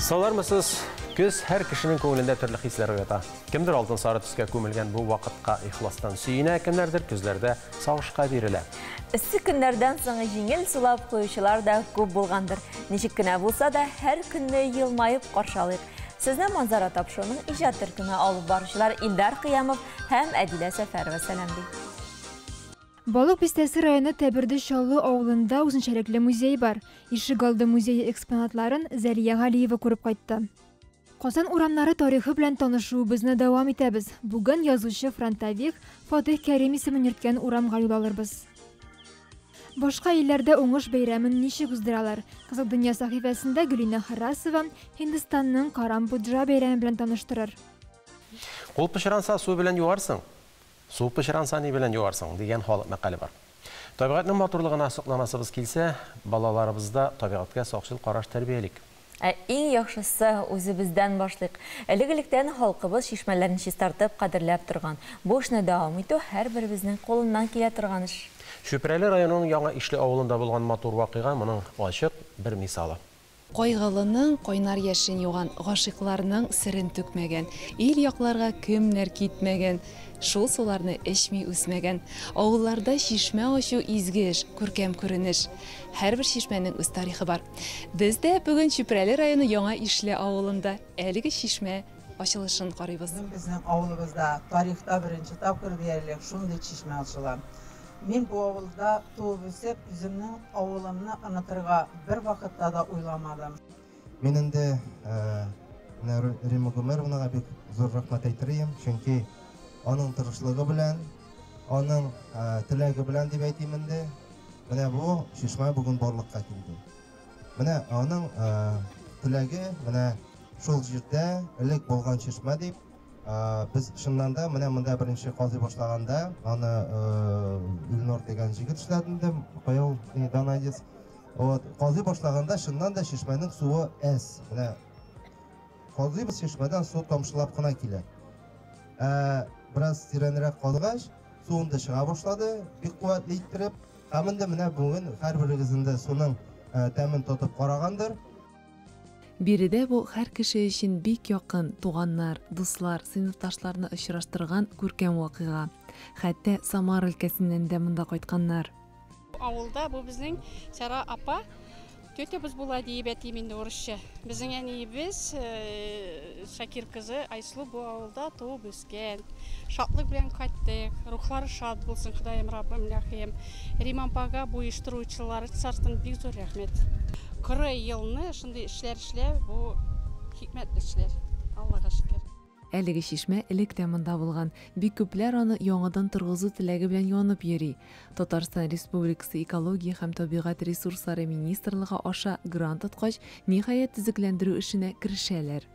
Саулармысыз? Көз һәр кешенең күңелендә төрле хисләр уята. Кемдер алтын сары төскә күмелгән бу вакытка ихластан сөенә, кемнәрдер көзләрдә сагышка бирелә. Эссе көннәрдән соң җиңел сулап куючылар да күп булгандыр. Ничек кенә булса да, һәр көнне елмаеп каршы алыйк. Сезне Манзара тапшыруының иҗат төркеме алып баручылар Илдар Кыямов һәм Әдилә Сәфәрова сәламли. Балык Бистәсе районы Тәберде Чаллы авылында үзенчәлекле музей бар. Ишегалды музее экспонатларын Зәлия Галиева күреп кайтты. Казан урамнары тарихы белән танышуыбызны дәвам итәбез. Бүген язучы фронтовик Фатих Кәрим исемен йөрткән урамга юл алырбыз. Башка илләрдә уңыш бәйрәмен ничек уздыралар? Кызык дөнья сәхифәсендә Гөлинә Харрасова Һиндстанның Карам Пуджа бәйрәме белән таныштырыр. Кул пычранса су белән юарсың, су пычранса ни белән юарсың дигән халык мәкале бар. Табигатьнең матурлыгына сокланасыбыз килсә, балаларыбызда табигатькә сакчыл караш тәрбиялик. Ә иң яхшысы үзебездән башлыйк. Элек-электән халкыбыз чишмәләрен чистартып, кадерләп торган. Бу эшне дәвам итү һәрберебезнең кулыннан килә торган эш. Чүпрәле районының Яңа Ишле авылында булган матур вакыйга моның ачык бер мисалы. Кайгылының кайнар яшен юган, гашыйкларның серен түкмәгән, ил якларга кемнәр китмәгән, шул суларны эчми үсмәгән. Авылларда чишмә ачу изге эш, күркәм күренеш. Һәрбер чишмәнең үз тарихы бар. Без дә бүген Чүпрәле районы Яңа Ишле авылында әлеге чишмә ачылышын карыйбыз. Безнең авылыбызда тарихта беренче тапкыр диярлек шундый чишмә ачыла. Мин бу авылда туып үсеп, үземнең авылымны онытырга бер вакытта да уйламадым. Мин инде менә Римма Гомеровнага бик зур рәхмәт әйтер идем, чөнки аның тырышлыгы белән, аның теләге белән дип әйтим инде, менә бу чишмә бүген барлыкка килде. Менә аның теләге, менә шул җирдә элек булган чишмә дип, без чыннан да менә монда беренче казый башлаганда, аны Илнур дигән җегет эшләде инде, кая ул, Донадец. Вот, казый башлаганда чыннан да чишмәнең суы әз. Менә казыйбыз, чишмәдән су тамчылап кына килә. Бераз тирәнрәк казыгач, су инде чыга башлады, бик куәтле иттереп. Һәм инде менә бүген һәрберегез инде суның тәмен тотып карагандыр. Биредә бу һәр кеше өчен бик якын туганнар, дуслар, сыйныфташларны очраштырган күркәм вакыйга. Хәтта Самара өлкәсеннән дә монда кайтканнар. Авылда бу безнең Сара апа тетябыз була диеп әйтим инде урысча. Безнең әниебез Шакир кызы Айсылу бу авылда туып үскән. Шатлык белән кайттык. Рухлары шат булсын, Ходаем Раббым Илаһием. Римма апага бу оештыручылар царствын бик зур рәхмәт. Кыры елны шундый эшләр эшләү бу хикмәтле эшләр. Аллага шөкер. Әлеге чишмә элек тә монда булган. Бик күпләр аны яңадан торгызу теләге белән янып йөри. Татарстан Республикасы экология һәм табигать ресурслары министрлыгы аша грант откач, ниһаять төзекләндерү эшенә керешәләр.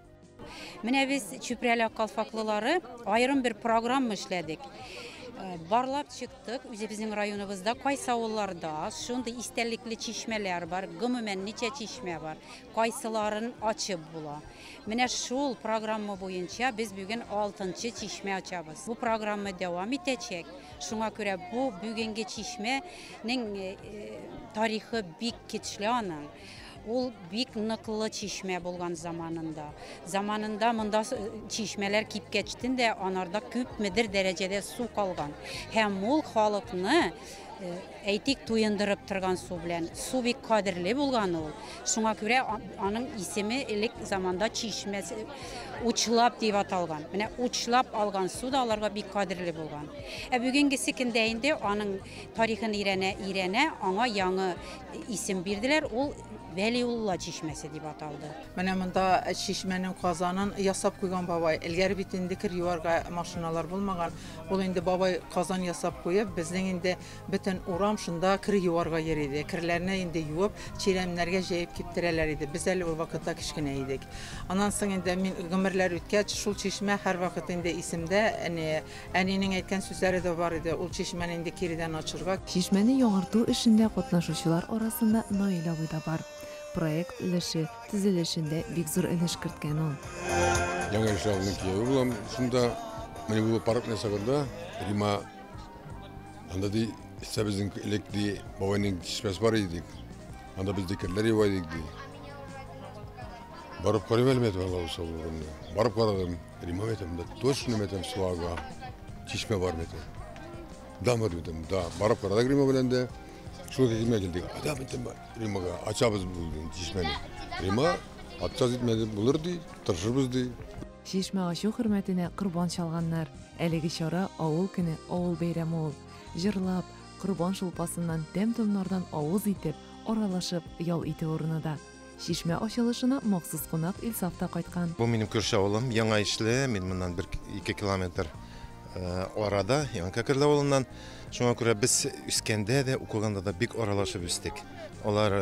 Менә без Чүпрәле калфаклылары аерым бер программа эшләдек. Барлап чыктык, үзебезнең районыбызда кайсы авылларда шундый истәлекле чишмәләр бар, гомумән ничә чишмә бар, кайсыларын ачып була. Менә шул программа буенча без бүген 6нчы чишмә ачабыз. Бу программа дәвам итәчәк. Шуңа күрә бу бүгенге чишмәнең тарихы бик көчле аның. Ул бик ныклы чишмә булган заманында. Заманында монда чишмәләр кипкәчтен дә анарда күпмедер дәрәҗәдә су калган. Һәм ул халыкны, әйтик, туендырып торган су белән. Су бик кадерле булган ул. Шуңа күрә аның исеме элек заманда чишмәсе учлап дип аталган. Менә учлап алган су да аларга бик кадерле булган. Ә бүгенгесе көндә инде аның тарихын өйрәнә-өйрәнә аңа яңа исем бирделәр. Ул Вәлиулла чишмәсе дип аталды. Менә монда чишмәнең казанын ясап куйган бабай. Элгәре бит инде кер юарга машиналар булмаган. Ул инде бабай казан ясап куеп, безнең инде бөтен урам шунда кер юарга йөри иде. Керләрне инде юып, чирәмнәргә җәеп киптерәләр иде. Без әле ул вакытта кечкенә идек. Аннан соң инде мин гомерләр үткәч, шул чишмә һәрвакыт инде исемдә. Әни, әнинең әйткән сүзләре дә бар иде. Ул чишмәне инде киредән ачырга. Чишмәне яңарту эшендә катнашучылар арасында Наил абый да бар. Проект өлеше төзелешендә бик зур өлеш керткән ул. Яңа эш алган кияү булам. Шунда менә бу парк ясаганда Рима анда ди, истә безнең элек ди, бабайның чишмәсе бар иде. Анда без дикерләр юа идек ди. Барып карыйм әле, мәйтәм, Алла булса ул урынны. Барып карадым, Рима, мәйтәм, да точно, мәйтәм, су ага, чишмә бар, мәйтәм. Дамы, мәйтәм, да. Барып карадык Рима белән дә. Шул килмә килдек. Ада, мәйтәм, Римага ачабыз бүген чишмәне. Рима отказ итмәде, булыр ди, тырышырбыз ди. Чишмә ачу хөрмәтенә корбан чалганнар. Әлеге чара авыл көне, авыл бәйрәме ул. Җырлап, корбан шулпасыннан тәм-томнардан авыз итеп, аралашып ял итү урыны да. Чишмә ачылышына махсус кунак Илсаф та кайткан. Бу минем күрше авылым, Яңа Ишле, мин моннан бер 2 километр арада, Яңа Кәкерле авылыннан. Шуңа күрә без үскәндә дә, укыганда да бик аралашып үстек. Алар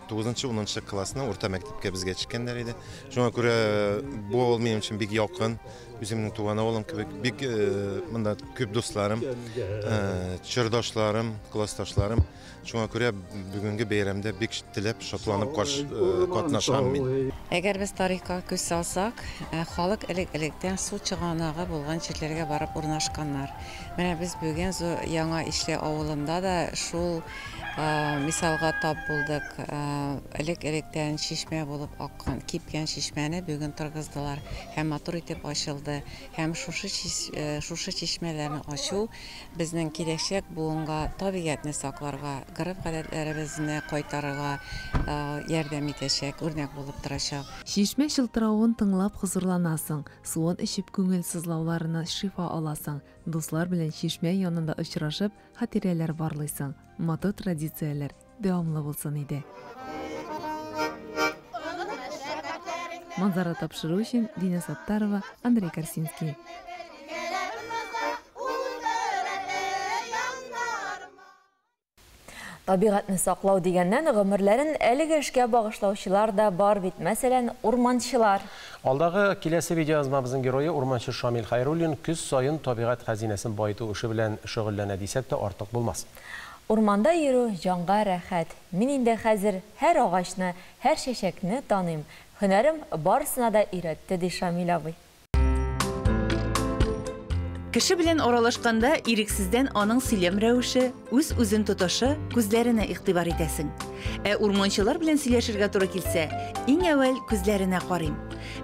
9-10 классны урта мәктәпкә безгә төшкәннәр иде. Шуңа күрә бу авыл минем өчен бик якын, үземнең туган авылым кебек. Бик монда күп дусларым, чордашларым, классташларым. Шуңа күрә бүгенге бәйрәмдә бик теләп, шатланып катнашам мин. Әгәр без тарихка күз салсак, халык элек-электән су чыганагы булган җирләргә барып урнашканнар. Менә без бүген Яңа Ишле авылында да шул мисалга тап булдык. Элек-электән чишмә булып аккан, кипкән чишмәне бүген торгыздылар һәм матур итеп ачылды. Һәм шушы чишмәләрне ачу безнең киләчәк буынга табигатьне сакларга, гореф-гадәтләребезне кайтарырга ярдәм итәчәк, үрнәк булып торачак. Чишмә чылтыравын тыңлап хозурланасың, суын эчеп күңел сызлауларына шифа аласың, дуслар белән чишмә янында очрашып, хатирәләр барлыйсың. Матур традицияләр дәвамлы булсын иде. Манзара тапшыру өчен Дина Саттарова, Андрей Корсинский. Табигатьне саклау дигәннән гомерләрен әлеге эшкә багышлаучылар да бар бит. Мәсәлән, урманчылар. Алдагы киләсе видеоязмабызның герое урманчы Шамил Хайруллин көз саен табигать хәзинәсен баету эше белән шөгыльләнә дисәк тә артык булмас. Урманда йөрү җанга рәхәт. Мин инде хәзер һәр агачны, һәр чәчәкне таныйм. Һөнәрем барысына да өйрәтте, ди Шамил абый. Кеше белән аралашканда ирексездән аның сөйләм рәвеше, үз-үзен тотышы, күзләренә игътибар итәсең. Ә урманчылар белән сөйләшергә туры килсә, иң әүвәл күзләренә карыйм.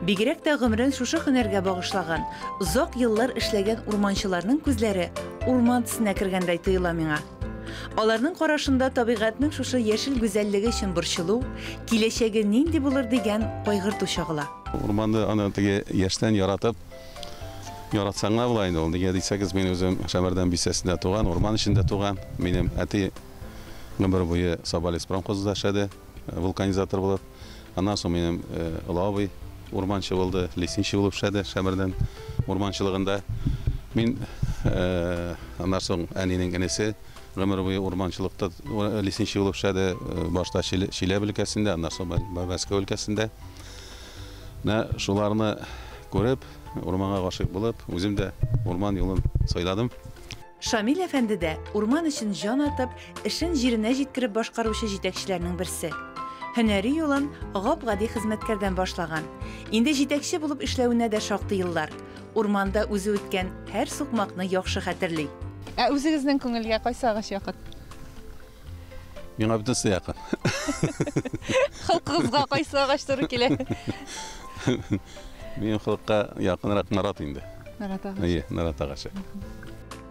Бигрәк тә гомерен шушы һөнәргә багышлаган, озак еллар эшләгән урманчыларның күзләре урман төсенә кергәндәй тоела миңа. Аларның карашында табигатьнең шушы яшел гүзәллеге өчен борчылу, киләчәге нинди булыр дигән кайгырту чагыла. Урманны аны теге яшьтән яратып, яратсаң да була инде ул. Нигә дисәгез, мин үзем Шәмәрдән бистәсендә туган, урман эчендә туган. Минем әти гомер буе Саба леспромхозында эшләде, вулканизатор булып. Аннан соң минем олы абый урманчы булды, лесничий булып эшләде Шәмәрдән урманчылыгында. Мин аннан соң әнинең энесе гомер буе урманчылыкта лесничий булып эшләде, башта Чиләбе өлкәсендә, аннан соң Мәскәү өлкәсендә. Менә шуларны күреп, урманга гашыйк булып, үзем дә урман юлын сайладым. Шамил әфәнде дә урман өчен җан атып, эшен җиренә җиткереп башкаручы җитәкчеләрнең берсе. Һөнәри юлын гап-гади хезмәткәрдән башлаган. Инде җитәкче булып эшләвенә дә шактый еллар. Урманда үзе үткән һәр сукмакны яхшы хәтерли. Ә үзегезнең күңелгә кайсы агач якын? Миңа бөтенесе якын. Холкыгызга кайсы агач туры килә? Минем холыкка якынрак нарат инде. Нарат агачы. Әйе, нарат агачы.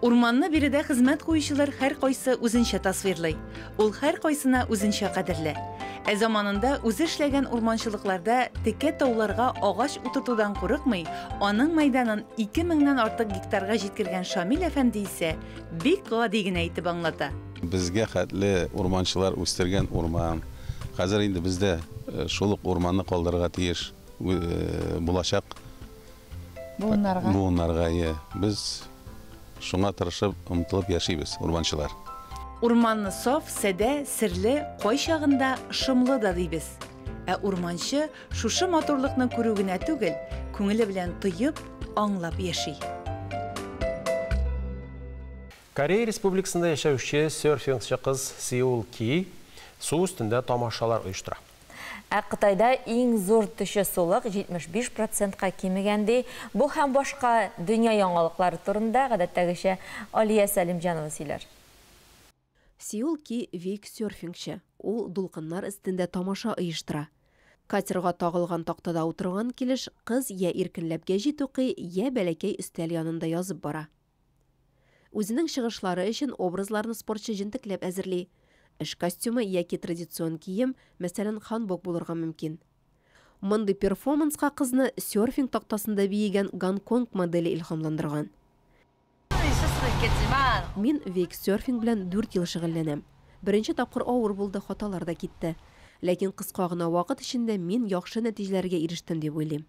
Урманны биредә хезмәт куючылар һәр кайсы үзенчә тасвирлый. Ул һәр кайсына үзенчә кадерле. Ә заманында үзе эшләгән урманчылыкларда текә тауларга агач утыртудан курыкмый, аның мәйданын 2000-нән артык гектарга җиткергән Шамил әфәнде исә бик гади генә итеп аңлата. Безгә хәтле урманчылар үстергән урман. Хәзер инде бездә шул ук урманны калдырырга тиеш булачак буыннарга. Буыннарга, иә. Без шуңа тырышып, омтылып яшибез, урманчылар. Урманны саф, сәдә, серле, кайчагында шомлы да дибез. Ә урманчы шушы матурлыкны күрү генә түгел, күңеле белән тоеп, аңлап яши. Корея Республикасында яшәүче серфингчы кыз Сеул Ки су өстендә тамашалар оештыра. Ә Кытайда иң зур төче сулык 75%-ка кимегән ди. Бу һәм башка дөнья яңалыклары турында гадәттәгечә Алия Сәлимҗанова сөйләр. Сеул Ки вейк-серфингчы. Ул дулкыннар өстендә тамаша оештыра. Катерга тагылган тактада утырган килеш кыз я иркенләп гәҗит укый, я бәләкәй өстәл янында язып бара. Үзенең чыгышлары өчен образларны спортчы җентекләп әзерли. Эш костюмы яки традицион кием, мәсәлән, ханбок булырга мөмкин. Мондый перформанска кызны серфинг тактасында биегән Гонконг моделе илһамландырган. Мин вейксерфинг белән 4 ел шөгыльләнәм. Беренче тапкыр авыр булды, хаталар да китте. Ләкин кыска гына вакыт эчендә мин яхшы нәтиҗәләргә ирештем дип уйлыйм.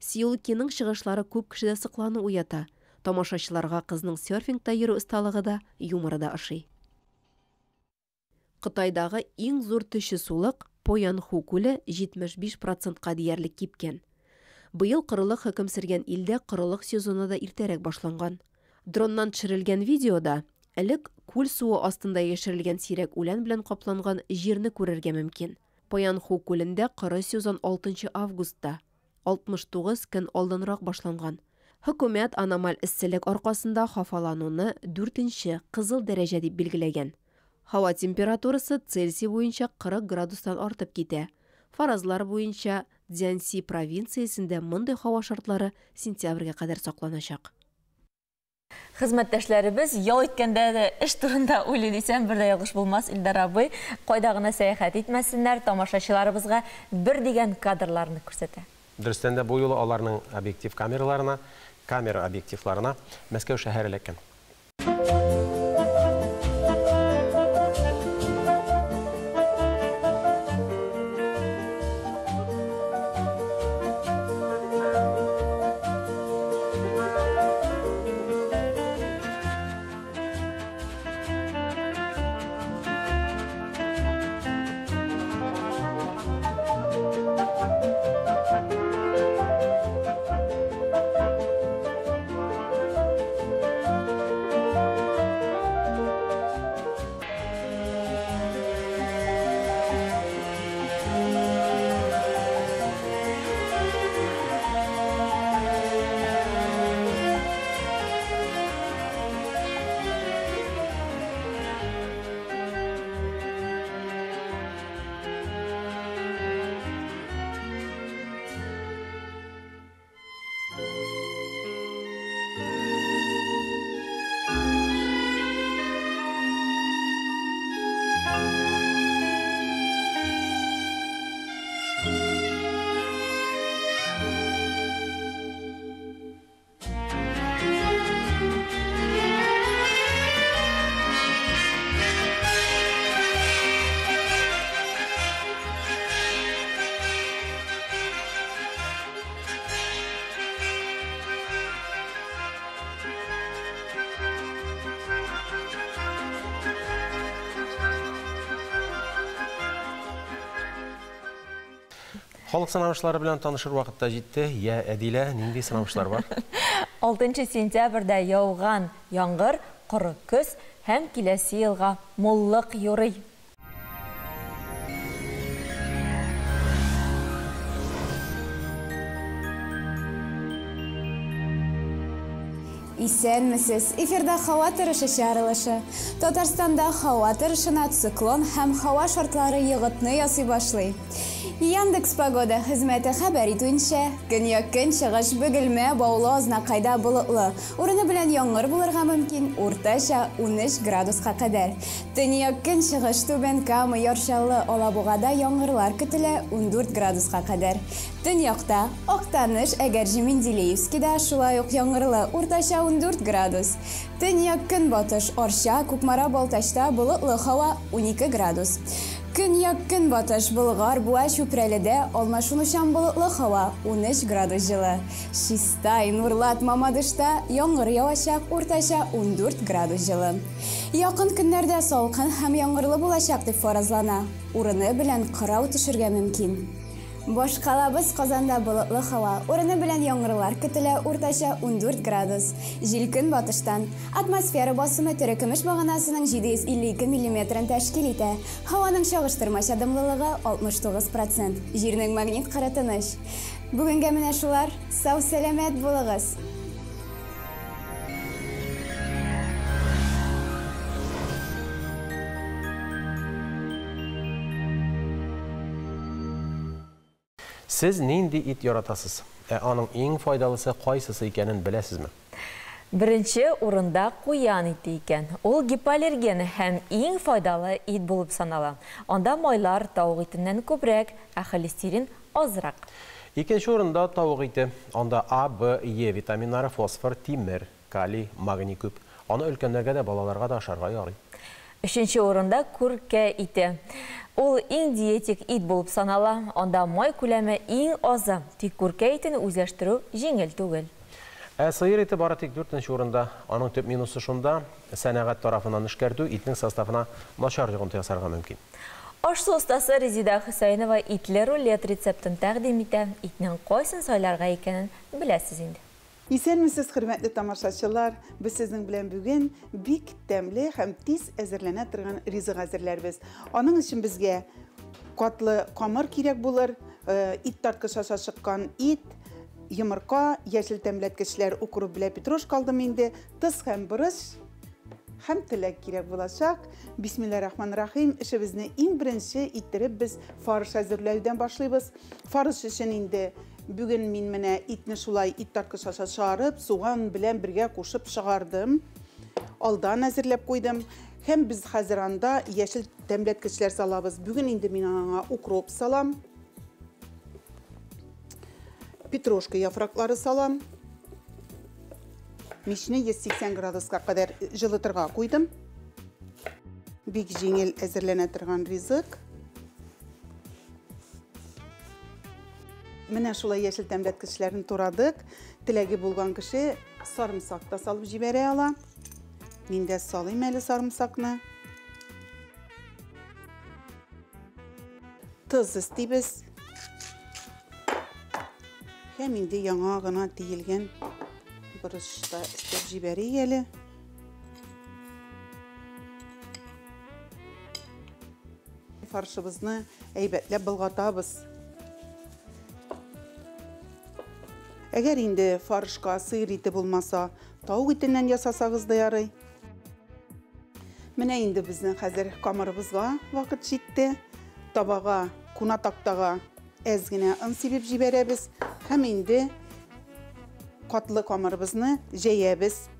Сеул Киның чыгышлары күп кешедә соклану уята. Тамашачыларга кызның серфингта йөрү осталыгы да, юморы да ошый. Кытайдагы иң зур төче сулык Поянху күле 75 процентка диярлек кипкән. Быел корылык хөкем сөргән илдә корылык сезоны да иртәрәк башланган. Дроннан төшерелгән видеода элек күл суы астында яшерелгән сирәк үлән белән капланган җирне күрергә мөмкин. Поянху күлендә коры сезон 6 августта, 69 көн алданрак башланган. Хөкүмәт аномаль эсселек аркасында хафалануны 4нче кызыл дәрәҗә дип билгеләгән. Һава температурасы Цельсий буенча 40 градустан артып китә. Фаразлар буенча, Цзянси провинциясендә мондый һава шартлары сентябрьгә кадәр сакланачак. Хезмәттәшләребез ял иткәндә дә эш турында уйлый дисәм, бер дә ялгыш булмас, Илдар абый. Кайда гына сәяхәт итмәсеннәр, тамашачыларыбызга бер дигән кадрларны күрсәтә. Дөрестән дә бу юлы аларның объектив камераларына, камера объективларына Мәскәү шәһәре эләккән. Халык сынамышлары белән танышыр вакытта җитте. Я, Әдилә, нинди сынамышлар бар? 6 сентябрьдә яуган яңгыр, коры көз һәм киләсе елга муллык юрый. Исәнмесез! Эфирда һава торышы чыгарылышы. Татарстанда һава торышына циклон һәм һава шартлары йогынты ясый башлый. Яндекс Погода хезмәте хәбәр итүенчә, көньяк-көнчыгыш Бөгелмә, Баулы, Азнакайда болытлы. Урыны белән яңгыр булырга мөмкин, уртача 13 градуска кадәр. Төньяк-көнчыгыш Түбән Кама, Яр Чаллы, Алабугада яңгырлар көтелә, 14 градуска кадәр. Төньякта Актаныш, Әгерҗе, Менделеевскида шулай ук яңгырлы, уртача 14 градус. Төньяк-көнбатыш Арча, Кукмара, Балтачта болытлы һава, 12 градус. Көньяк-көнбатыш Болгар, Буа, Чүпрәледә алмашынучан болытлы һава, 13 градус җылы. Чистай, Нурлат, Мамадышта яңгыр явачак, уртача 14 градус җылы. Якын көннәрдә салкын һәм яңгырлы булачак дип фаразлана. Урыны белән кырау төшергә мөмкин. Башкалабыз Казанда болытлы һава, урыны белән яңгырлар көтелә, уртача 14 градус. Җил көнбатыштан. Атмосфера басымы терекөмеш баганасының 752 миллиметрын тәшкил итә. Һаваның чагыштырмача дымлылыгы 69%. Җирнең магнит кыры тыныч. Бүгенгә менә шулар. Сау сәламәт булыгыз! Сез нинди ит яратасыз? Ә аның иң файдалысы кайсысы икәнен беләсезме? Беренче урында куян ите икән. Ул гипоаллерген һәм иң файдалы ит булып санала. Анда майлар тавык итеннән күбрәк, ә холестерин азрак. Икенче урында тавык ите. Анда А, Б, Е витаминнары, фосфор, тимер, калий, магний күп. Аны өлкәннәргә дә, балаларга да ашарга ярый. Өченче урында күркә ите. Ул иң диетик ит булып санала. Анда май күләме иң азы. Тик күркә итен үзләштерү җиңел түгел. Ә сыер ите бары тик дүртенче урында. Аның төп минусы шунда, сәнәгать тарафыннан эшкәртү итнең составына начар йогынты ясарга мөмкин. Аш-су остасы Резеда Хөсәенова итле рулет рецептын тәкъдим итә. Итнең кайсын сайларга икәнен беләсез инде. Исәнмесез, хөрмәтле тамашачылар! Без сезнең белән бүген бик тәмле һәм тиз әзерләнә торган ризык әзерләрбез. Аның өчен безгә катлы камыр кирәк булыр, ит тарткыч аша чыккан ит, йомырка, яшел тәмләткечләр, укроп белән петрушка алдым инде, тоз һәм борыч һәм теләк кирәк булачак. Бисмиллаһир-рахманир-рахим. Эшебезне иң беренче иттереп без фарш әзерләүдән башлыйбыз. Фарш өчен инде бүген мин менә итне шулай ит тарткыч аша чыгарып, суган белән бергә кушып чыгардым. Алдан әзерләп куйдым. Һәм без хәзер анда яшел тәмләткечләр салабыз. Бүген инде мин аңа укроп салам. Петрушка яфраклары салам. Мичне 180 градуска кадәр җылытырга куйдым. Бик җиңел әзерләнә торган ризык. Менә шулай яшел тәмләткечләрен турадык. Теләге булган кеше сарымсак та салып җибәрә ала. Мин дә салыйм әле сарымсакны. Тоз өстибез. Һәм инде яңа гына тиелгән борыч та өстәп җибәрик әле. Фаршыбызны әйбәтләп болгатабыз. Әгәр инде фаршка сыер ите булмаса, тавык итеннән ясасагыз да ярый. Менә инде безнең хәзер камырыбызга вакыт җитте. Табага, куна тактага әз генә он сибеп җибәрәбез һәм инде катлы камырыбызны җәябез.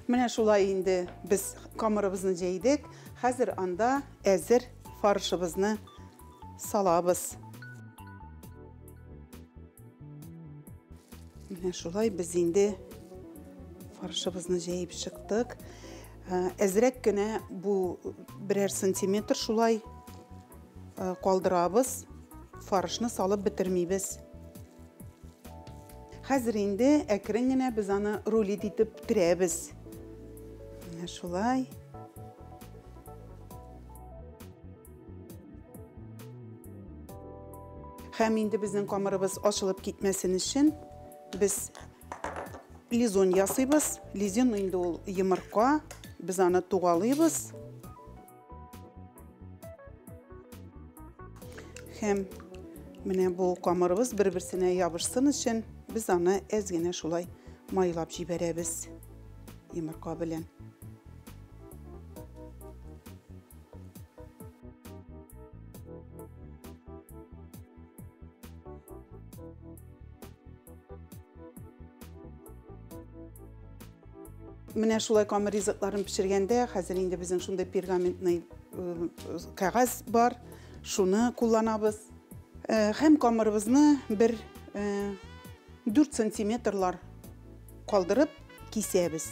Менә шулай инде без камырыбызны җәйдек. Хәзер анда әзер фаршыбызны салабыз. Менә шулай без инде фаршыбызны җәеп чыктык. Әзрәк кенә бу берәр сантиметр шулай калдырабыз. Фаршны салып бетермибез. Хәзер инде әкрен генә без аны рулет итеп терәбез. Менә шулай. Һәм инде безнең камырыбыз ачылып китмәсен өчен без лизон ясыйбыз. Лизон инде ул йомырка, без аны тугалыйбыз. Һәм менә бу камырыбыз бер-берсенә ябышсын өчен без аны әз генә шулай майлап җибәрәбез йомырка белән. Менә шулай камыр ризыкларын пешергәндә, хәзер инде безнең шундый пергаментный кәгазь бар, шуны кулланабыз. Һәм камырыбызны бер 4 сантиметрлар калдырып кисәбез.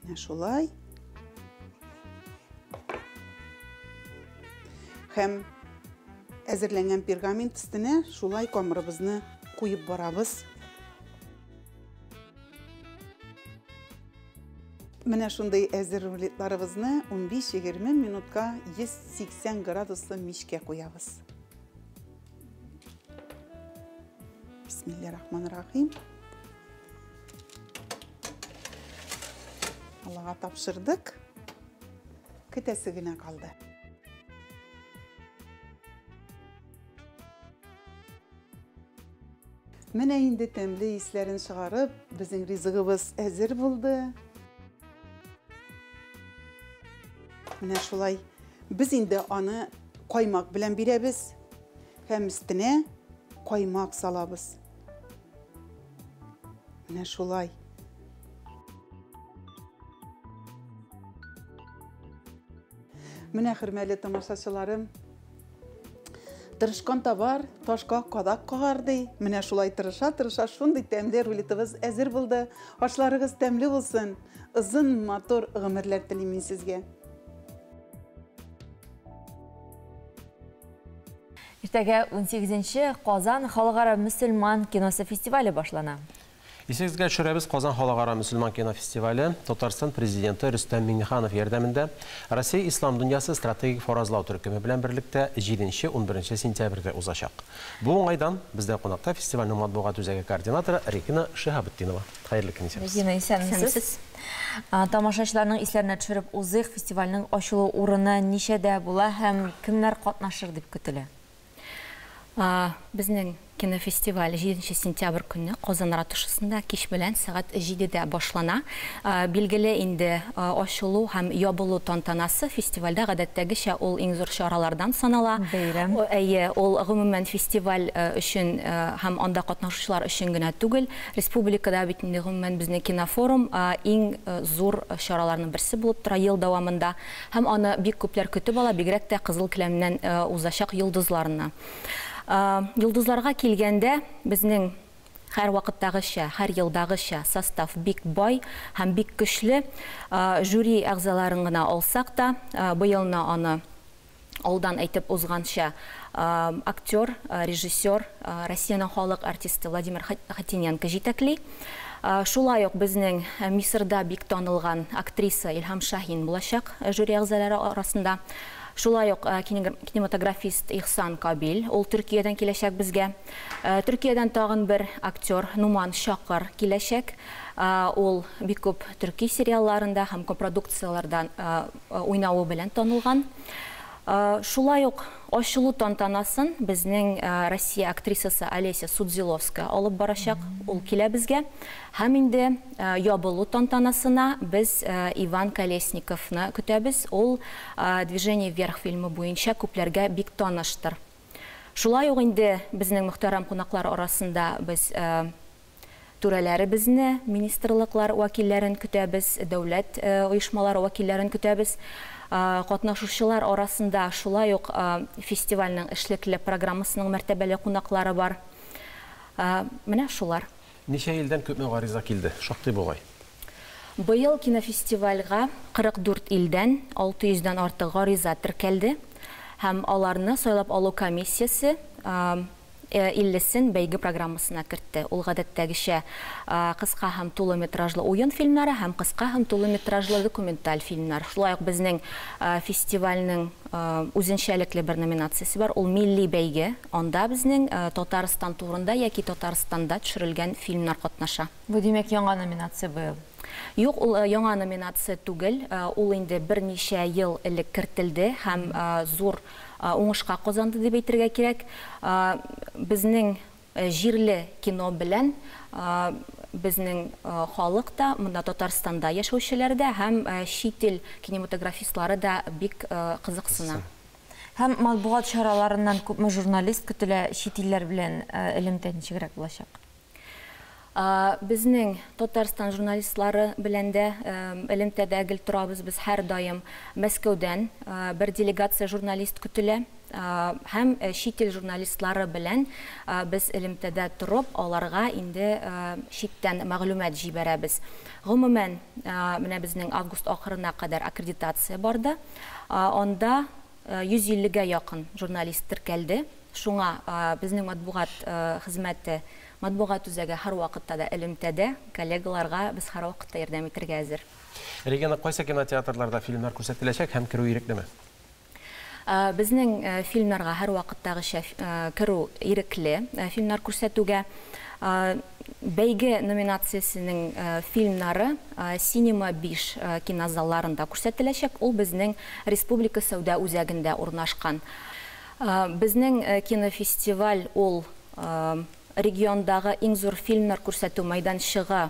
Менә шулай. Һәм әзерләнгән пергамент өстенә шулай камырыбызны куеп барабыз. Менә шундый әзер рулетларыбызны 15-20 минутка 180 градуслы мичкә куябыз. Бисмиллахир-рахманир-рахим. Аллаһка тапшырдык. Көтәсе генә калды. Менә инде тәмле исләрен чыгарып, безнең ризыгыбыз әзер булды. Менә шулай. Без инде аны каймак белән бирәбез һәм өстенә каймак салабыз. Менә шулай. Менә, хөрмәтле тамашачыларым, тырышкан табар, ташка кадак кагар ди. Менә шулай тырыша-тырыша шундый тәмле рулетыбыз әзер булды. Ашларыгыз тәмле булсын. Озын, матур гомерләр телим мин сезгә. Иртәгә 18 Казан халыкара мөселман киносы фестивале башлана. Исегезгә төшерәбез, Казан халыкара мөселман кинофестивале Татарстан президенты Рөстәм Миңнеханов ярдәмендә Россия ислам дөньясы стратегик фаразлау төркеме белән берлектә 7-11 сентябрьдә узачак. Бу уңайдан бездә кунакта фестивальнең матбугат үзәге координаторы Регина Шиһабетдинова. Хәерле көн, исәнмесез. Регина, исәнмесез. Тамашачыларның исләренә төшереп узыйк, фестивальнең ачылу урыны ничәдә була һәм кемнәр катнашыр дип көтелә? Безнең кинофестиваль 7 сентябрь көнне Казан ратушасында кич белән сәгать 7дә башлана. Билгеле инде, ачылу һәм ябылу тантанасы фестивальдә гадәттәгечә ул иң зур чаралардан санала. Бәйрәм. Әйе, ул гомумән фестиваль өчен һәм анда катнашучылар өчен генә түгел, республикада бит инде гомумән безнең кинофорум иң зур чараларның берсе булып тора ел дәвамында һәм аны бик күпләр көтеп ала, бигрәк тә кызыл келәмнән узачак йолдызларны. Йолдызларга килгәндә, безнең һәрвакыттагыча, һәр елдагыча состав бик бай һәм бик көчле. Жюри әгъзаларын гына алсак та, быелны аны алдан әйтеп узганча, актер, режиссер, Россиянең халык артисты Владимир Хотиненко җитәкли. Шулай ук безнең Мисырда бик танылган актриса Илһам Шаһин булачак жюри әгъзалары арасында. Шулай ук кинематографист Ихсан Кабил, ул Төркиядән киләчәк безгә. Төркиядән тагын бер актер Нуман Чакыр киләчәк. Ул бик күп төрки сериалларында һәм копродукцияләрдә уйнавы белән танылган. Шулай ук ачылу тантанасын безнең Россия актрисасы Олеся Судзиловская алып барачак, ул килә безгә. Һәм инде ябылу тантанасына без Иван Колесниковны көтәбез, ул Движение вверх фильмы буенча күпләргә бик таныштыр. Шулай ук инде безнең мөхтәрәм кунаклар арасында без түрәләребезне, министрлыклар вәкилләрен көтәбез, дәүләт оешмалары вәкилләрен көтәбез. Катнашучылар арасында шулай ук фестивальнең эшлекле программасының мәртәбәле кунаклары бар. Менә шулар. Ничә илдән күпме гариза килде? Шактый бугай. Быел кинофестивальгә 44 илдән 600 дән артык гариза теркәлде һәм аларны сайлап алу комиссиясе 50-сен бәйге программасына кертте. Ул гадәттәгечә кыска һәм тулы метражлы уен фильмнары һәм кыска һәм тулы метражлы документаль фильмнар. Шулай ук безнең фестивальнең үзенчәлекле бер номинациясе бар, ул милли бәйге. Анда безнең Татарстан турында яки Татарстанда төшерелгән фильмнар катнаша. Бу димәк яңа номинация быел? Юк, ул яңа номинация түгел. Ул инде берничә ел элек кертелде һәм зур уңышка казанды дип әйтергә кирәк. Безнең җирле кино белән безнең халык та, монда Татарстанда яшәүчеләр дә һәм чит ил кинематографистлары да бик кызыксына. Һәм матбугат чараларыннан күпме журналист көтелә, чит илләр белән элемтә ничегрәк булачак? Безнең Татарстан журналистлары белән дә элемтәдә гел торабыз. Без һәр даим Мәскәүдән бер делегация журналист көтелә һәм чит ил журналистлары белән без элемтәдә торып, аларга инде читтән мәгълүмат җибәрәбез. Гомумән, менә безнең август ахырына кадәр аккредитация барды. Анда 150гә якын журналист теркәлде. Шуңа безнең матбугат хезмәте, матбугат үзәге һәр вакытта да элемтәдә, коллегаларга без һәр вакытта ярдәм итәргә әзер. Регина, кайсы кинотеатрларда фильмнар күрсәтеләчәк һәм керү иреклеме? Безнең фильмнарга һәр вакыттагыча керү ирекле, фильмнар күрсәтүгә. Бәйге номинациясенең фильмнары Cinema 5 кинозалларында күрсәтеләчәк. Ул безнең Республика сәүдә үзәгендә урнашкан. Безнең кинофестиваль ул региондагы иң зур фильмнар күрсәтү мәйданчыгы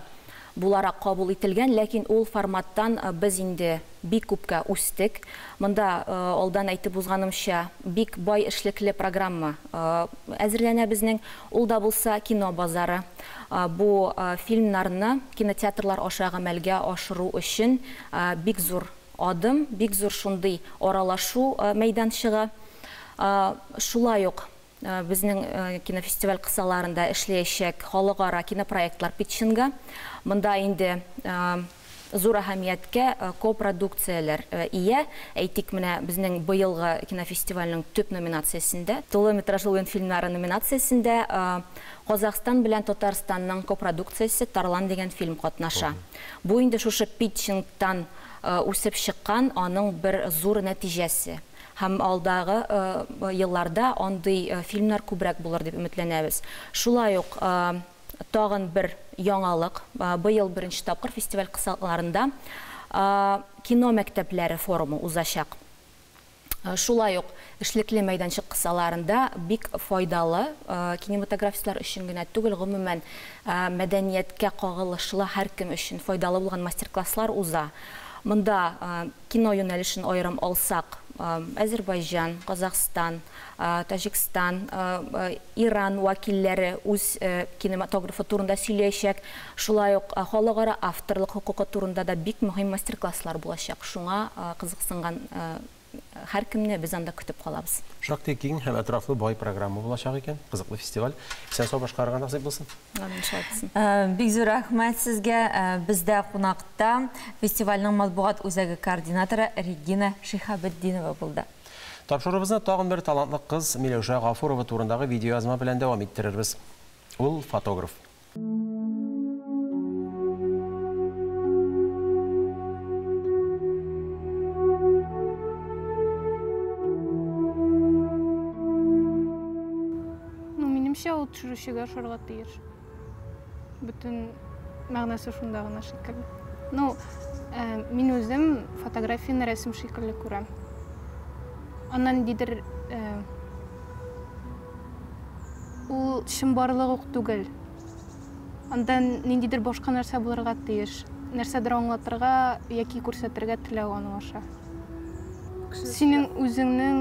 буларак кабул ителгән, ләкин ул форматтан без инде бик күпкә үстек. Монда алдан әйтеп узганымча, бик бай эшлекле программа әзерләнә безнең. Ул да булса кино базары. Бу фильмнарны кинотеатрлар аша гамәлгә ашыру өчен бик зур адым, бик зур шундый аралашу мәйданчыгы. Шулай ук безнең кинофестиваль кысаларында эшләячәк халыкара кинопроектлар питчингы. Монда инде зур әһәмияткә копродукцияләр ия. Әйтик, менә безнең быелгы кинофестивальнең төп номинациясендә, тулы метражлы уен фильмнары номинациясендә Казахстан белән Татарстанның копродукциясе Тарлан дигән фильм катнаша. Бу инде шушы питчингтан үсеп чыккан аның бер зур нәтиҗәсе. Һәм алдагы елларда андый фильмнар күбрәк булыр дип өметләнәбез. Шулай ук тагын бер яңалык, быел беренче тапкыр фестиваль кысаларында кино мәктәпләре форумы узачак. Шулай ук эшлекле мәйданчык кысаларында бик файдалы кинематографистлар өчен генә түгел, гомумән мәдәнияткә кагылышлы һәркем өчен файдалы булган мастер-класслар уза. Монда кино юнәлешен аерым алсак, Әзербайҗан, Казахстан, Таҗикстан, Иран вәкилләре үз кинематографы турында сөйләячәк. Шулай ук халыкара авторлык хокукы турында да бик мөһим мастер-класслар булачак. Шуңа кызыксынган һәркемне без анда көтеп калабыз. Шактый киң һәм әтрафлы бай программа булачак икән. Кызыклы фестиваль. Исән-сау башкарырга насыйп булсын. Амин, шулай булсын. Бик зур рәхмәт сезгә. Бездә кунакта фестивальнең матбугат үзәге координаторы Регина Шиһабетдинова булды. Тапшыруыбызны тагын бер талантлы кыз Миләүшә Гафурова турындагы видеоязма белән дәвам иттерербез. Ул фотограф. Минемчә, ул төшерүчегә ошарга тиеш. Бөтен мәгънәсе шунда гына шикелле. Ну, мин үзем фотографияне рәсем шикелле күрәм. Аннан ниндидер ул чынбарлык ук түгел. Анда ниндидер башка нәрсә булырга тиеш. Нәрсәдер аңлатырга яки күрсәтергә теләү аның аша. Синең үзеңнең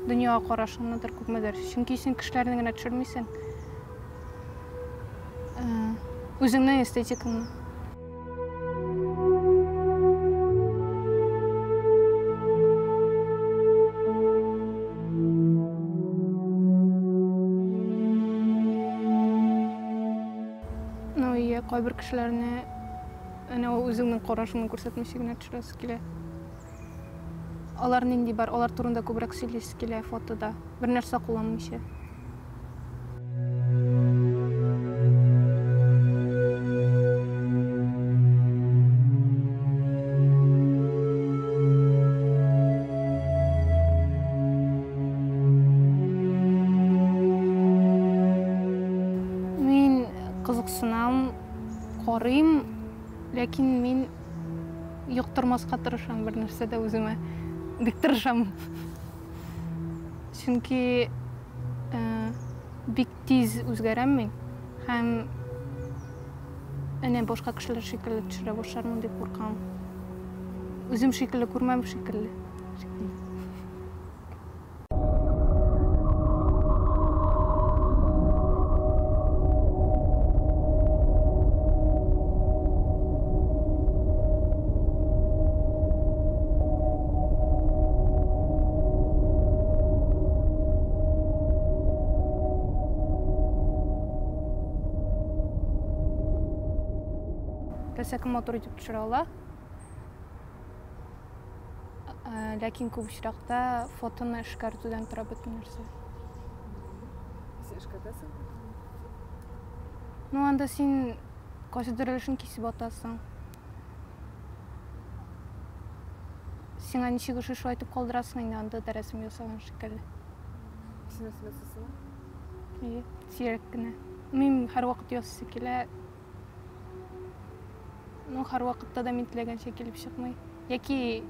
дөньяга карашыңныдыр күпмедер. Чөнки син кешеләрне генә төшермисең. Үзеңнең эстетикаңны. Ну, иә, кайбер кешеләрне әнә ул үзеңнең карашыңны күрсәтмичә генә төшерәсе килә. Алар нинди бар, алар турында күбрәк сөйлисе килә фотода, бер нәрсә кулланмыйча. Мин кызыксынам, карыйм, ләкин мин йоктырмаска тырышам бер нәрсә дә үземә. Бик тырышам. Чөнки бик тиз үзгәрәм мин һәм әнә башка кешеләр шикелле төшерә башлармын дип куркам. Үзем шикелле күрмәм шикелле. Теләсә кем матур итеп төшерә ала. Ләкин күп очракта фотоны эшкәртүдән тора бөтен нәрсә. Син эшкәртәсең? Ну, анда син кайсыдыр өлешен кисеп атасың. Сиңа ничек ошый шулай итеп калдырасың инде, анда да рәсем ясаган шикелле. Син рәсем ясыйсыңмы? Әйе, сирәк кенә. Мин һәрвакыт ясыйсы килә. Ну, һәрвакытта да мин теләгәнчә килеп чыкмый. Яки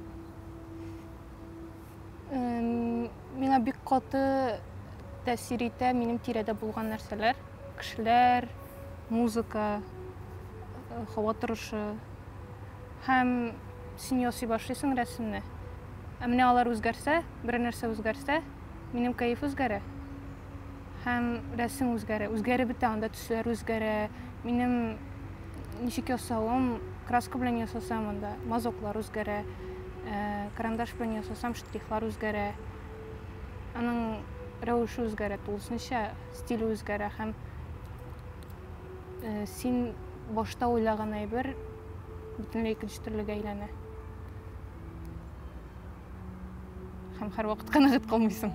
миңа бик каты тәэсир итә минем тирәдә булган нәрсәләр, кешеләр, музыка. һава торышы. Һәм син ясый башлыйсың рәсемне. Ә менә алар үзгәрсә, берәр нәрсә үзгәрсә, минем кәеф үзгәрә. Һәм рәсем үзгәрә, үзгәреп бетә, анда төсләр үзгәрә. Минем ничек ясавым, краска белән ясасам, анда мазоклар үзгәрә, карандаш белән ясасам, штрихлар үзгәрә. Аның рәвеше үзгәрә, тулысынча стиле үзгәрә һәм син башта уйлаган әйбер бөтенләй икенче төрлегә әйләнә. Һәм һәрвакыт канәгать калмыйсың.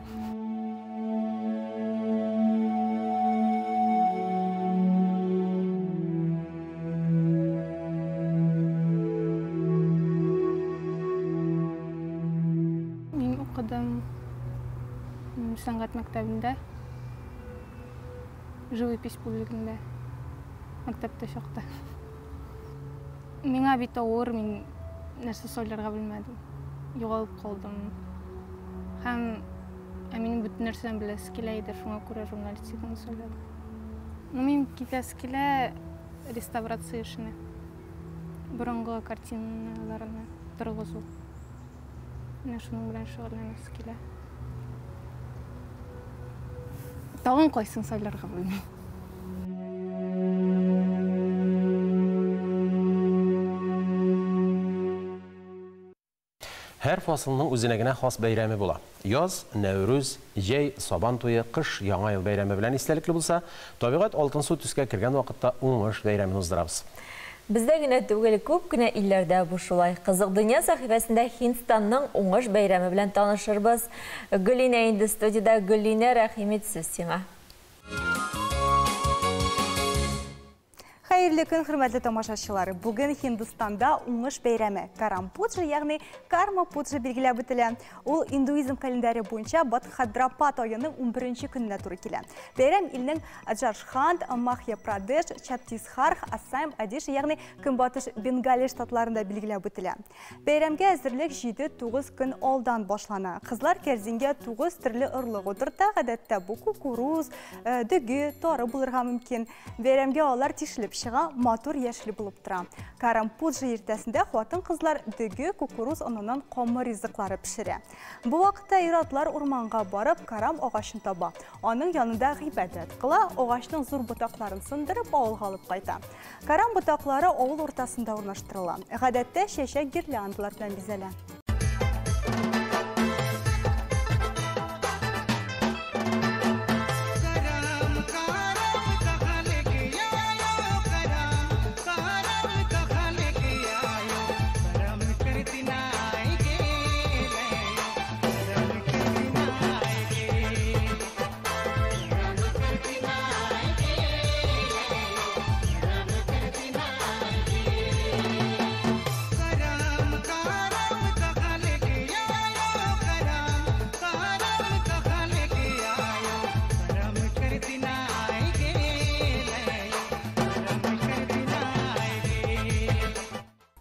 Мин укыдым сәнгать мәктәбендә, живопись бүлегендә, мәктәптә чакта. Миңа бит авыр, мин нәрсә сайларга белмәдем. Югалып калдым. Һәм ә минем бөтен нәрсәне беләсе килә иде, шуңа күрә журналистиканы сайладым. Ну, мин китәсе килә реставрация эшенә. Борынгы картиналарны торгызу. Менә шуның белән шөгыльләнәсе килә. Тагын кайсын сайларга белмим. Һәр фасылның үзенә генә хас бәйрәме була. Яз, Нәүрүз, җәй, Сабан туе, кыш, Яңа ел бәйрәме белән истәлекле булса, табигать алтынсу төскә кергән вакытта уңыш бәйрәмен уздырабыз. Бездә генә түгел, күп кенә илләрдә бу шулай. Кызык дөнья сәхифәсендә Һиндстанның уңыш бәйрәме белән танышырбыз. Гөлинә инде студиядә. Гөлинә, рәхим ит, сүз сиңа. Хәерле көн, хөрмәтле тамашачылар. Бүген Һиндстанда уңыш бәйрәме Карам Пуджа, ягъни Карма Пуджа билгеләп үтелә. Ул индуизм календаре буенча Бхадрапад аеның 11 көненә туры килә. Бәйрәм илнең Джарханд, Мадхья-Прадеш, Чаттисгарх, Ассам, Одиша, ягъни Көнбатыш Бенгалия штатларында билгеләп үтелә. Бәйрәмгә әзерлек 7-9 көн алдан башлана. Кызлар кәрзингә 9 төрле орлык утырта, гадәттә бу кукуруз, дөге, тары булырга мөмкин. Бәйрәмгә алар тишелеп чыга, матур яшел булып тора. Карам Пуджа иртәсендә хатын-кызлар дөге, кукуруз оныннан камыр ризыклары пешерә. Бу вакытта ир-атлар урманга барып карам агачын таба. Аның янында гыйбадәт кыла, агачның зур ботакларын сындырып авылга алып кайта. Карам ботаклары авыл уртасында урнаштырыла. Гадәттә чәчәк гирляндалар белән бизәлә.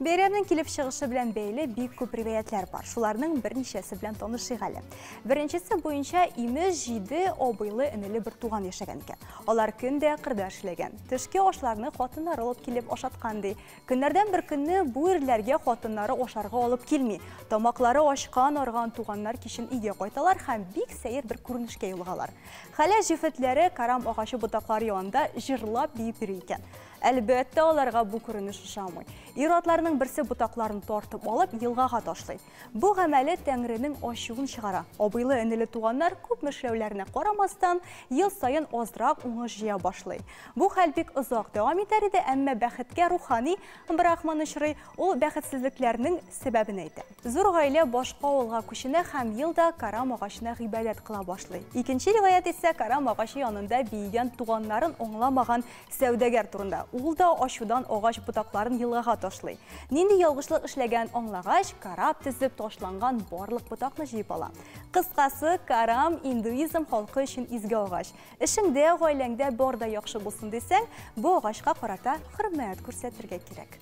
Бәйрәмнең килеп чыгышы белән бәйле бик күп риваятлар бар. Шуларның берничәсе белән танышыйк әле. Беренчесе буенча имеш 7 абыйлы энеле бер туган яшәгән икән. Алар көн дә кырда эшләгән. Төшке ашларны хатыннары алып килеп ашаткан ди. Көннәрдән бер көнне бу ирләргә хатыннары ашарга алып килми. Тамаклары ачкан арган туганнар кичен өйгә кайталар һәм бик сәер бер күренешкә юлыгалар. Хәләл җефетләре карам агачы ботаклары янында җырлап биеп йөри икән. Әлбәттә, аларга бу күренеш ошамый. Ир-атларның берсе ботакларын тартып алып, елгага ташлый. Бу гамәле Тәңренең ачуын чыгара. Абыйлы энеле туганнар күп эшләүләренә карамастан, ел саен азрак уңыш җыя башлый. Бу хәл бик озак дәвам итәр иде, әмма бәхеткә рухани брахман очрый, ул бәхетсезлекләрнең сәбәбен әйтә. Зур гаилә башка авылга күченә һәм елда карам агачына гыйбадәт кыла башлый. Икенче риваять исә карам агачы янында биегән туганнарын аңламаган сәүдәгәр турында. Ул да ачудан агач ботакларын елгага ташлый. Нинди ялгышлык эшләгән аңлагач, карап тезеп ташланган барлык ботакны җыеп ала. Кыскасы, карам индуизм халкы өчен изге агач. Эшеңдә, гаиләңдә бар да яхшы булсын дисәң, бу агачка карата хөрмәт күрсәтергә кирәк.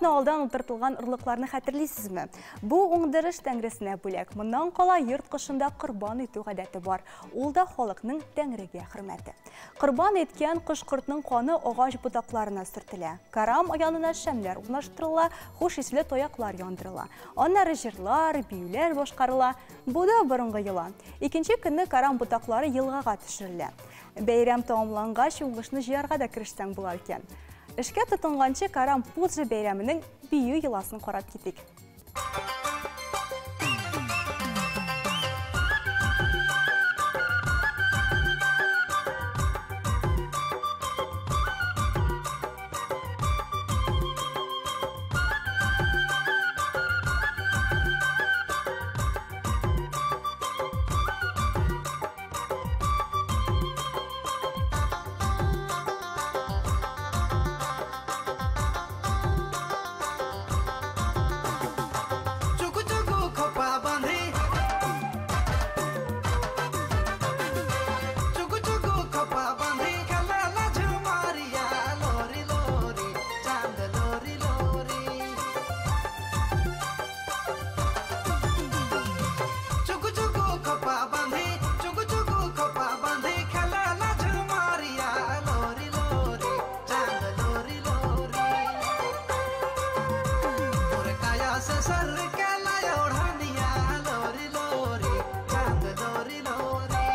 атна алдан утыртылган орлыкларны хәтерлисезме? Бу уңдырыш тәңресенә бүләк. Моннан кала йорт кошында корбан итү гадәте бар. Ул да халыкның тәңрегә хөрмәте. Корбан иткән кош-кортның каны агач ботакларына сөртелә. Карам янына шәмнәр урнаштырыла, хуш исле таяклар яндырыла. Аннары җырлар, биюләр башкарыла. Бу да борынгы йола. Икенче көнне карам ботаклары елгага төшерелә. Бәйрәм тәмамлангач, уңышны җыярга да керешсәң була икән. Эшкә тотынганчы Карам Пуджа бәйрәменең бию йоласын карап китик. चुकु चुकु खोपा बांधी चुकु चुकु खोपा बांधी खेला झुमारिया लोरी लोरी चांद लोरी लोरी चुकु चुकु खोपा बांधी चुकु चुकु खोपा बांधी खेला झुमारिया लोरी लोरी चांद लोरी लोरी मोर काया से सर के लाया ओढ़निया लोरी लोरी चांद लोरी लोरी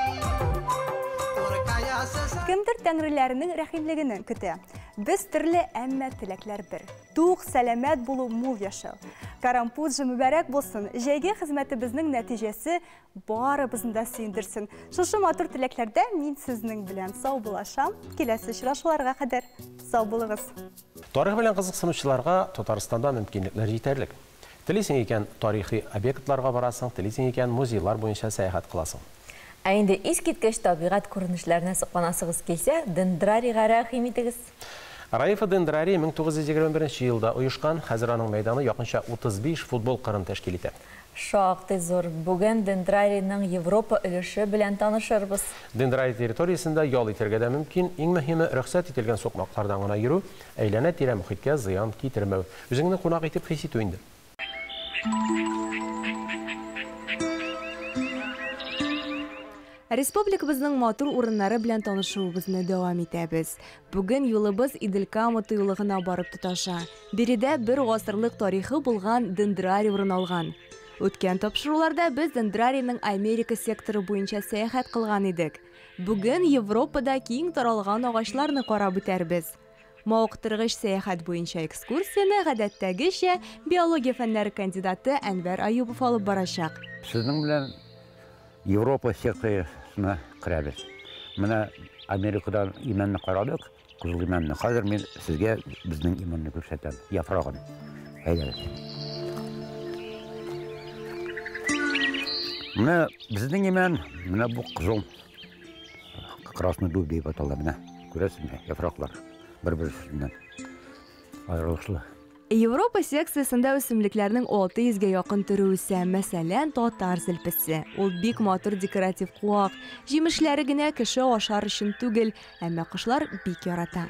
मोर काया से सर Кемдер тәңреләренең рәхимлеген көтә. Без төрле, әмма теләкләр бер. Тук, сәламәт булу, мул яшәү. Карам Пуджа мөбарәк булсын. Җәйге хезмәтебезнең нәтиҗәсе барыбызны да сөендерсен. Шушы матур теләкләрдә мин сезнең белән саубуллашам. Киләсе очрашуларга кадәр сау булыгыз. Тарих белән кызыксынучыларга Татарстанда мөмкинлекләр җитәрлек. Телисең икән тарихи объектларга барасың, телисең икән музейлар буенча сәяхәт кыласың. Ә инде искиткеч табигать күренешләренә сокланасыгыз килсә, дендрарийга рәхим итегез. Раифа дендрарий 1921 елда оешкан, хәзер аның мәйданы якынча 35 футбол кырын тәшкил итә. Шактый зур. Бүген дендрарийның Европа өлеше белән танышырбыз. Дендрарий территориясендә ял итәргә дә мөмкин. Иң мөһиме рөхсәт ителгән сукмаклардан гына йөрү, әйләнә-тирә мөхиткә зыян китермәү. Үзеңне кунак итеп хис итү инде. Республикабызның матур урыннары белән танышуыбызны дәвам итәбез. Бүген юлыбыз Идел-Кама тыюлыгына барып тоташа. Биредә бер гасырлык тарихы булган дендрарий урын алган. Үткән тапшыруларда без дендрарийның Америка секторы буенча сәяхәт кылган идек. Бүген Европада киң таралган агачларны карап үтәрбез. Мавыктыргыч сәяхәт буенча экскурсияне гадәттәгечә биология фәннәре кандидаты Әнвәр Аюпов алып барачак. Сезнең белән Европа секциясенә керәбез. Менә Америкадан имәнне карадык, кызыл имәнне. Хәзер мин сезгә безнең имәнне күрсәтәм, яфрагын. Әйдәгез. Менә безнең имән, менә бу кызыл. Красный дуб дип атала менә. Күрәсезме, яфраклар бер-берсеннән аерылышлы. Европа секциясендә үсемлекләрнең 600гә якын төре үсә. Мәсәлән, татар зелпесе. Ул бик матур декоратив куак. Җимешләре генә кеше ашар өчен түгел, әмма кошлар бик ярата.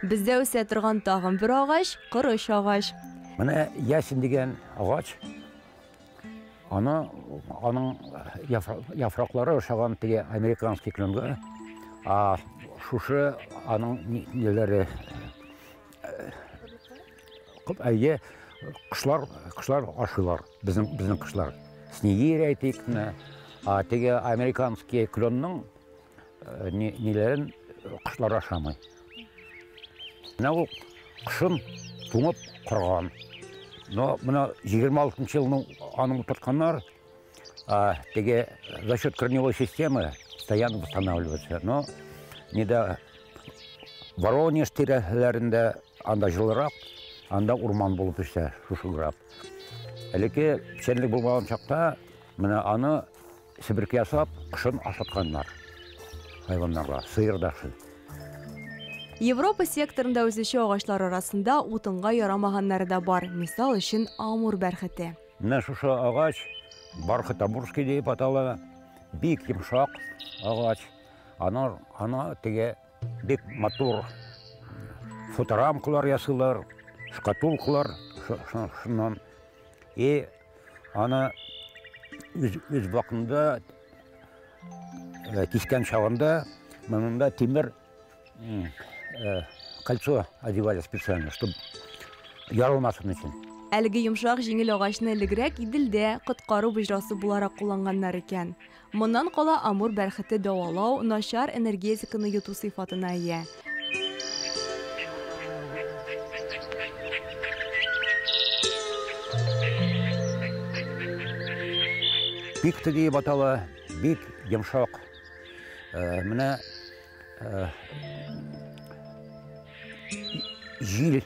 Бездә үсә торган тагын бер агач корыч агач. Менә ясен дигән агач, аны аның яфраклары ошаган теге американский кленга. А шушы аның ниләре әйе, кошлар, кошлар ашыйлар, безнең кошлар. Снегирь әйтик, менә. А теге американский кленның ниләрен кошлар ашамый. Менә ул кышын туңып корган. Но менә 26 елны аны утыртканнар, теге за счет корневой системы постоянно восстанавливается. Но не Воронеж тирәләрендә анда җылырак, анда урман булып үсә шушы граб. Элекке печәнлек булмаган чакта менә аны себерке ясап, кышын ашатканнар хайваннарга, сыер да шул. Европа секторында үсүче агачлар арасында утынга ярамаганнары да бар. Мисал өчен амур бәрхете. Менә шушы агач бархат амурский дип атала, бик йомшак агач. Аны теге бик матур фоторамкалар ясыйлар, шкатулкалар шуннан. И аны үз вакытында кискән чагында монда тимер кольцо одевали специально, чтобы ярылмасын өчен. Әлеге йомшак җиңел агачны элегрәк Иделдә коткару боҗрасы буларак кулланганнар икән. Моннан кала Амур бәрхете дәвалау, начар энергетиканы йоту сыйфатына ия. Бик теге батала, бик йомшак. Менә җил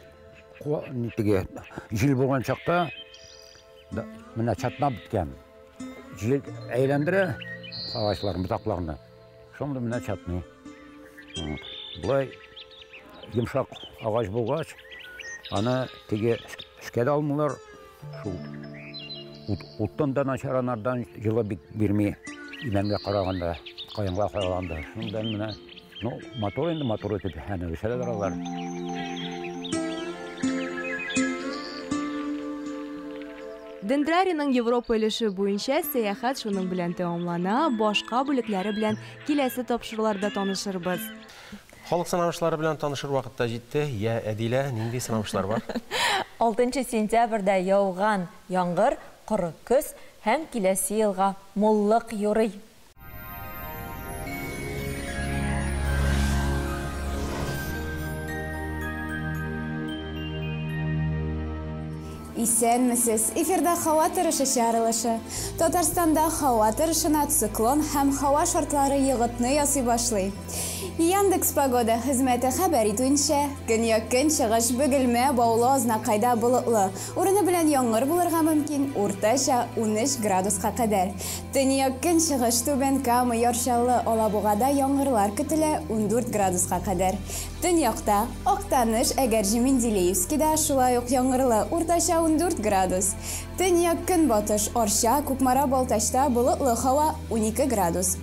теге җил булган чакта менә чатнап беткән. Җил әйләндерә агачларны, ботакларны. Шунда менә чатный. Болай йомшак агач булгач, аны теге эшкә дә алмыйлар. Шул уттан да начар, анардан җылы бик бирми. Имәнгә караганда, каенга караганда. Шундан менә, ну, матур инде, матур итеп әнә үсәләр алар. Дендрарийның Европа өлеше буенча сәяхәт шуның белән тәмамлана, башка бүлекләре белән киләсе тапшыруларда танышырбыз. Халык сынамышлары белән танышыр вакытта җитте. Я, Әдилә, нинди сынамышлар бар? 6 сентябрьдә яуган яңгыр, коры көз һәм киләсе елга муллык юрый. Исәнмесез! Эфирда һава торышы чыгарылышы. Татарстанда һава торышына циклон һәм һава шартлары йогынты ясый башлый. Яндекс Погода хезмәте хәбәр итүенчә, көньяк-көнчыгыш Бөгелмә, Баулы, Азнакайда болытлы. Урыны белән яңгыр булырга мөмкин, уртача 13 градуска кадәр. Төньяк-көнчыгыш Түбән Кама, Яр Чаллы, Алабугада яңгырлар көтелә, 14 градуска кадәр. Төньякта Актаныш, Әгерҗе, Менделеевскида шулай ук яңгырлы, уртача 14 градус. Төньяк-көнбатыш Арча, Кукмара, Балтачта болытлы һава, 12 градус.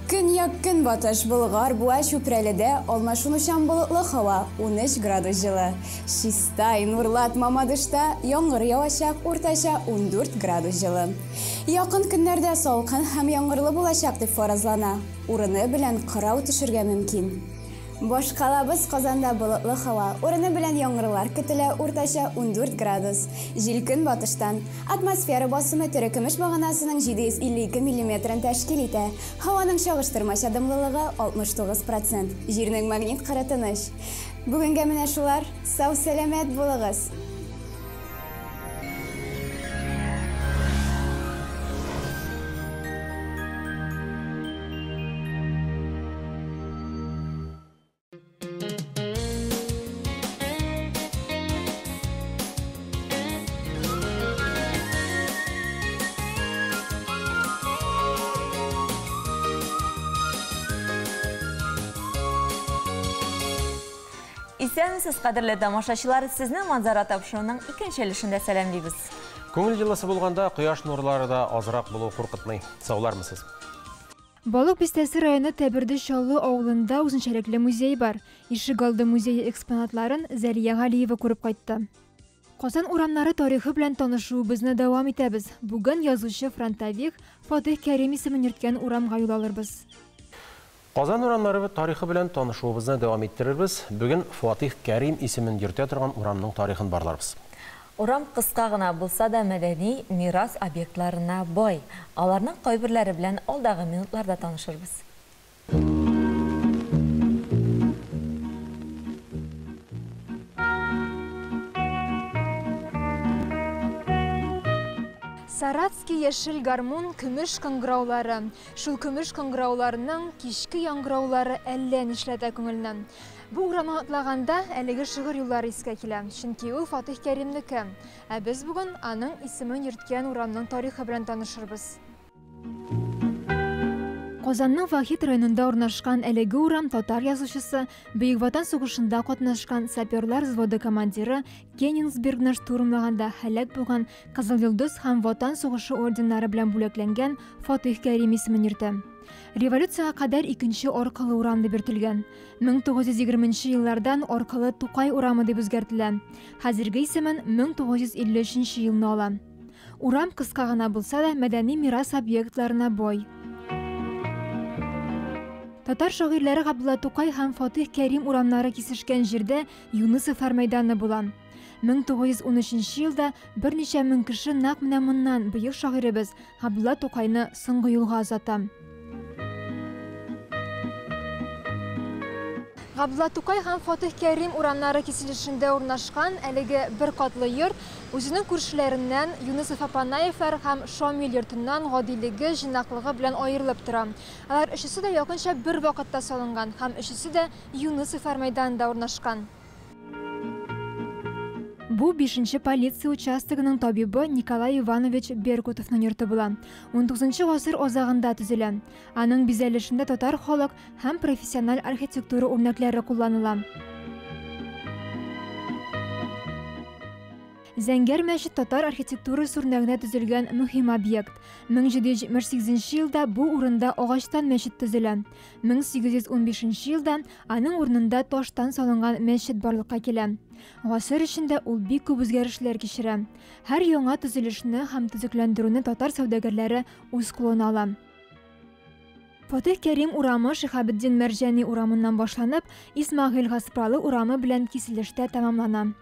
Көньяк-көнбатыш Болгар, Буа, Чүпрәледә алмашынучан болытлы һава, 13 градус җылы. Чистай, Нурлат, Мамадышта яңгыр явачак, уртача 14 градус җылы. Якын көннәрдә салкын һәм яңгырлы булачак дип фаразлана. Урыны белән кырау төшергә мөмкин. Башкалабыз Казанда болытлы һава, урыны белән яңгырлар көтелә, уртача 14 градус. Җил көнбатыштан. Атмосфера басымы терекөмеш баганасының 752 миллиметрын тәшкил итә. Һаваның чагыштырмача дымлылыгы 69%. Җирнең магнит кыры тыныч. Бүгенгә менә шулар. Сау сәламәт булыгыз! Исәнмесез, кадерле тамашачылар, сезне Манзара тапшыруының икенче өлешендә сәламлибез. Күңел җылысы булганда кояш нурлары да азрак булу куркытмый. Саулармысыз? Балык Бистәсе районы Тәберде Чаллы авылында үзенчәлекле музей бар. Ишегалды музее экспонатларын Зәлия Галиева күреп кайтты. Казан урамнары тарихы белән танышуыбызны дәвам итәбез. Бүген язучы фронтовик Фатих Кәрим исемен йөрткән урамга юл алырбыз. Казан урамнары тарихы белән танышуыбызны дәвам иттерербез. Бүген Фатих Кәрим исемен йөртә торган урамның тарихын барларбыз. Урам кыска гына булса да мәдәни мирас объектларына бай. Аларның кайберләре белән алдагы минутларда танышырбыз. Саратский яшел гармун көмеш кыңгыраулары. Шул көмеш кыңгырауларының кичке яңгыраулары әллә нишләтә күңелне. Бу урамны атлаганда әлеге шигырь юллары искә килә, чөнки ул Фатих Кәримнеке. Ә без бүген аның исемен йөрткән урамның тарихы белән танышырбыз. Казанның Вахит районында урнашкан әлеге урам татар язучысы, Бөек Ватан сугышында катнашкан саперлар взводы командиры, Кенигсбергны штурмлаганда һәлак булган Кызыл Йолдыз һәм Ватан сугышы орденнары белән бүләкләнгән Фатыйх Кәрим исемен йөртә. Революциягә кадәр икенче Аркылы урам дип йөртелгән. 1920 еллардан Аркылы Тукай урамы дип үзгәртелә. Хәзерге исемен 1953 елны ала. Урам кыска гына булса да, мәдәни мирас объектларына бай. Татар шагыйрьләре Габдулла Тукай һәм Фатыйх Кәрим урамнары кисешкән җирдә Юнысовлар мәйданы була. 1913 елда берничә мең кеше нәкъ менә моннан бөек шагыйребез Габдулла Тукайны соңгы юлга озата. Габдулла Тукай һәм Фатыйх Кәрим урамнары киселешендә урнашкан әлеге бер катлы йорт үзенең күршеләреннән Юнысов Апанаевлар һәм Шамил йортыннан гадилеге, җыйнаклыгы белән аерылып тора. Алар өчесе дә якынча бер вакытта салынган һәм өчесе дә Юнысовлар мәйданында урнашкан. Бу 5 полиция участогының табибы Николай Иванович Беркутовның йорты була. 19 гасыр азагында төзелә. Аның бизәлешендә татар халык һәм профессиональ архитектура үрнәкләре кулланыла. Зәңгәр мәчет татар архитектурасы үрнәгенә төзелгән мөһим объект. 1778 елда бу урында агачтан мәчет төзелә. 1815 елда аның урынында таштан салынган мәчет барлыкка килә. Гасыр эчендә ул бик күп үзгәрешләр кичерә. Һәр яңа төзелешне һәм төзекләндерүне татар сәүдәгәрләре үз кулына ала. Фатыйх Кәрим урамы Шиһабетдин Мәрҗани урамыннан башланып, Исмәгыйль Гаспралы урамы белән киселештә тәмамлана.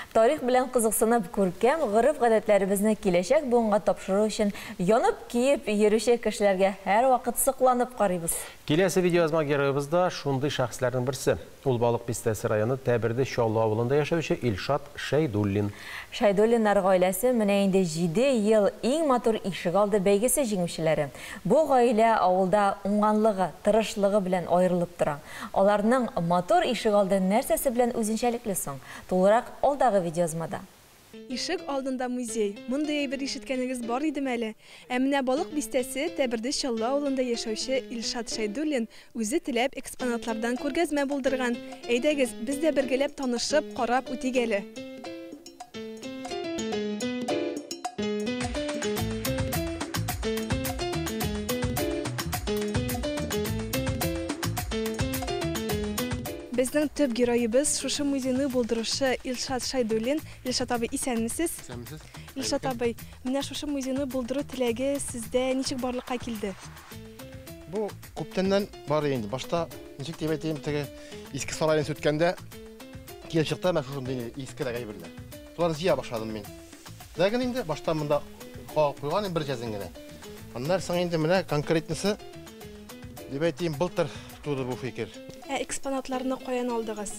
Тарих белән кызыксынып, күркәм гореф-гадәтләребезне киләчәк буынга тапшыру өчен янып киеп йөрүче кешеләргә һәрвакыт сокланып карыйбыз. Киләсе видеоязма героебыз да шундый шәхесләрнең берсе. Ул Балык Бистәсе районы Тәберде Чаллы авылында яшәүче Илшат Шәйдуллин. Шәйдуллиннар гаиләсе менә инде 7 ел иң матур ишегалды бәйгесе җиңүчеләре. Бу гаилә авылда уңганлыгы, тырышлыгы белән аерылып тора. Аларның матур ишегалды нәрсәсе белән үзенчәлекле соң? Тулырак алдагы видеоязмада. Ишек алдында музей. Мондый әйбер ишеткәнегез бар идеме әле? Ә менә Балык Бистәсе Тәберде Чаллы авылында яшәүче Илшат Шәйдуллин үзе теләп экспонатлардан күргәзмә булдырган. Әйдәгез, без дә бергәләп танышып, карап үтик әле. Безнең төп героебыз шушы музейны булдыручы Илшат Шәйдуллин. Илшат абый, исәнмесез? Исәнмесез. Илшат абый, менә шушы музейны булдыру теләге сездә ничек барлыкка килде? Бу күптәннән бар инде. Башта ничек дип әйтим, теге иске сарайны сүткәндә килеп чыкты менә шушындый искерәк әйберләр. Шуларны җыя башладым мин. Ләкин инде башта монда куйган бер җәзен генә. Аннан соң инде менә конкретнысы дип әйтим, былтыр туды бу фикер. Ә экспонатларны каян алдыгыз?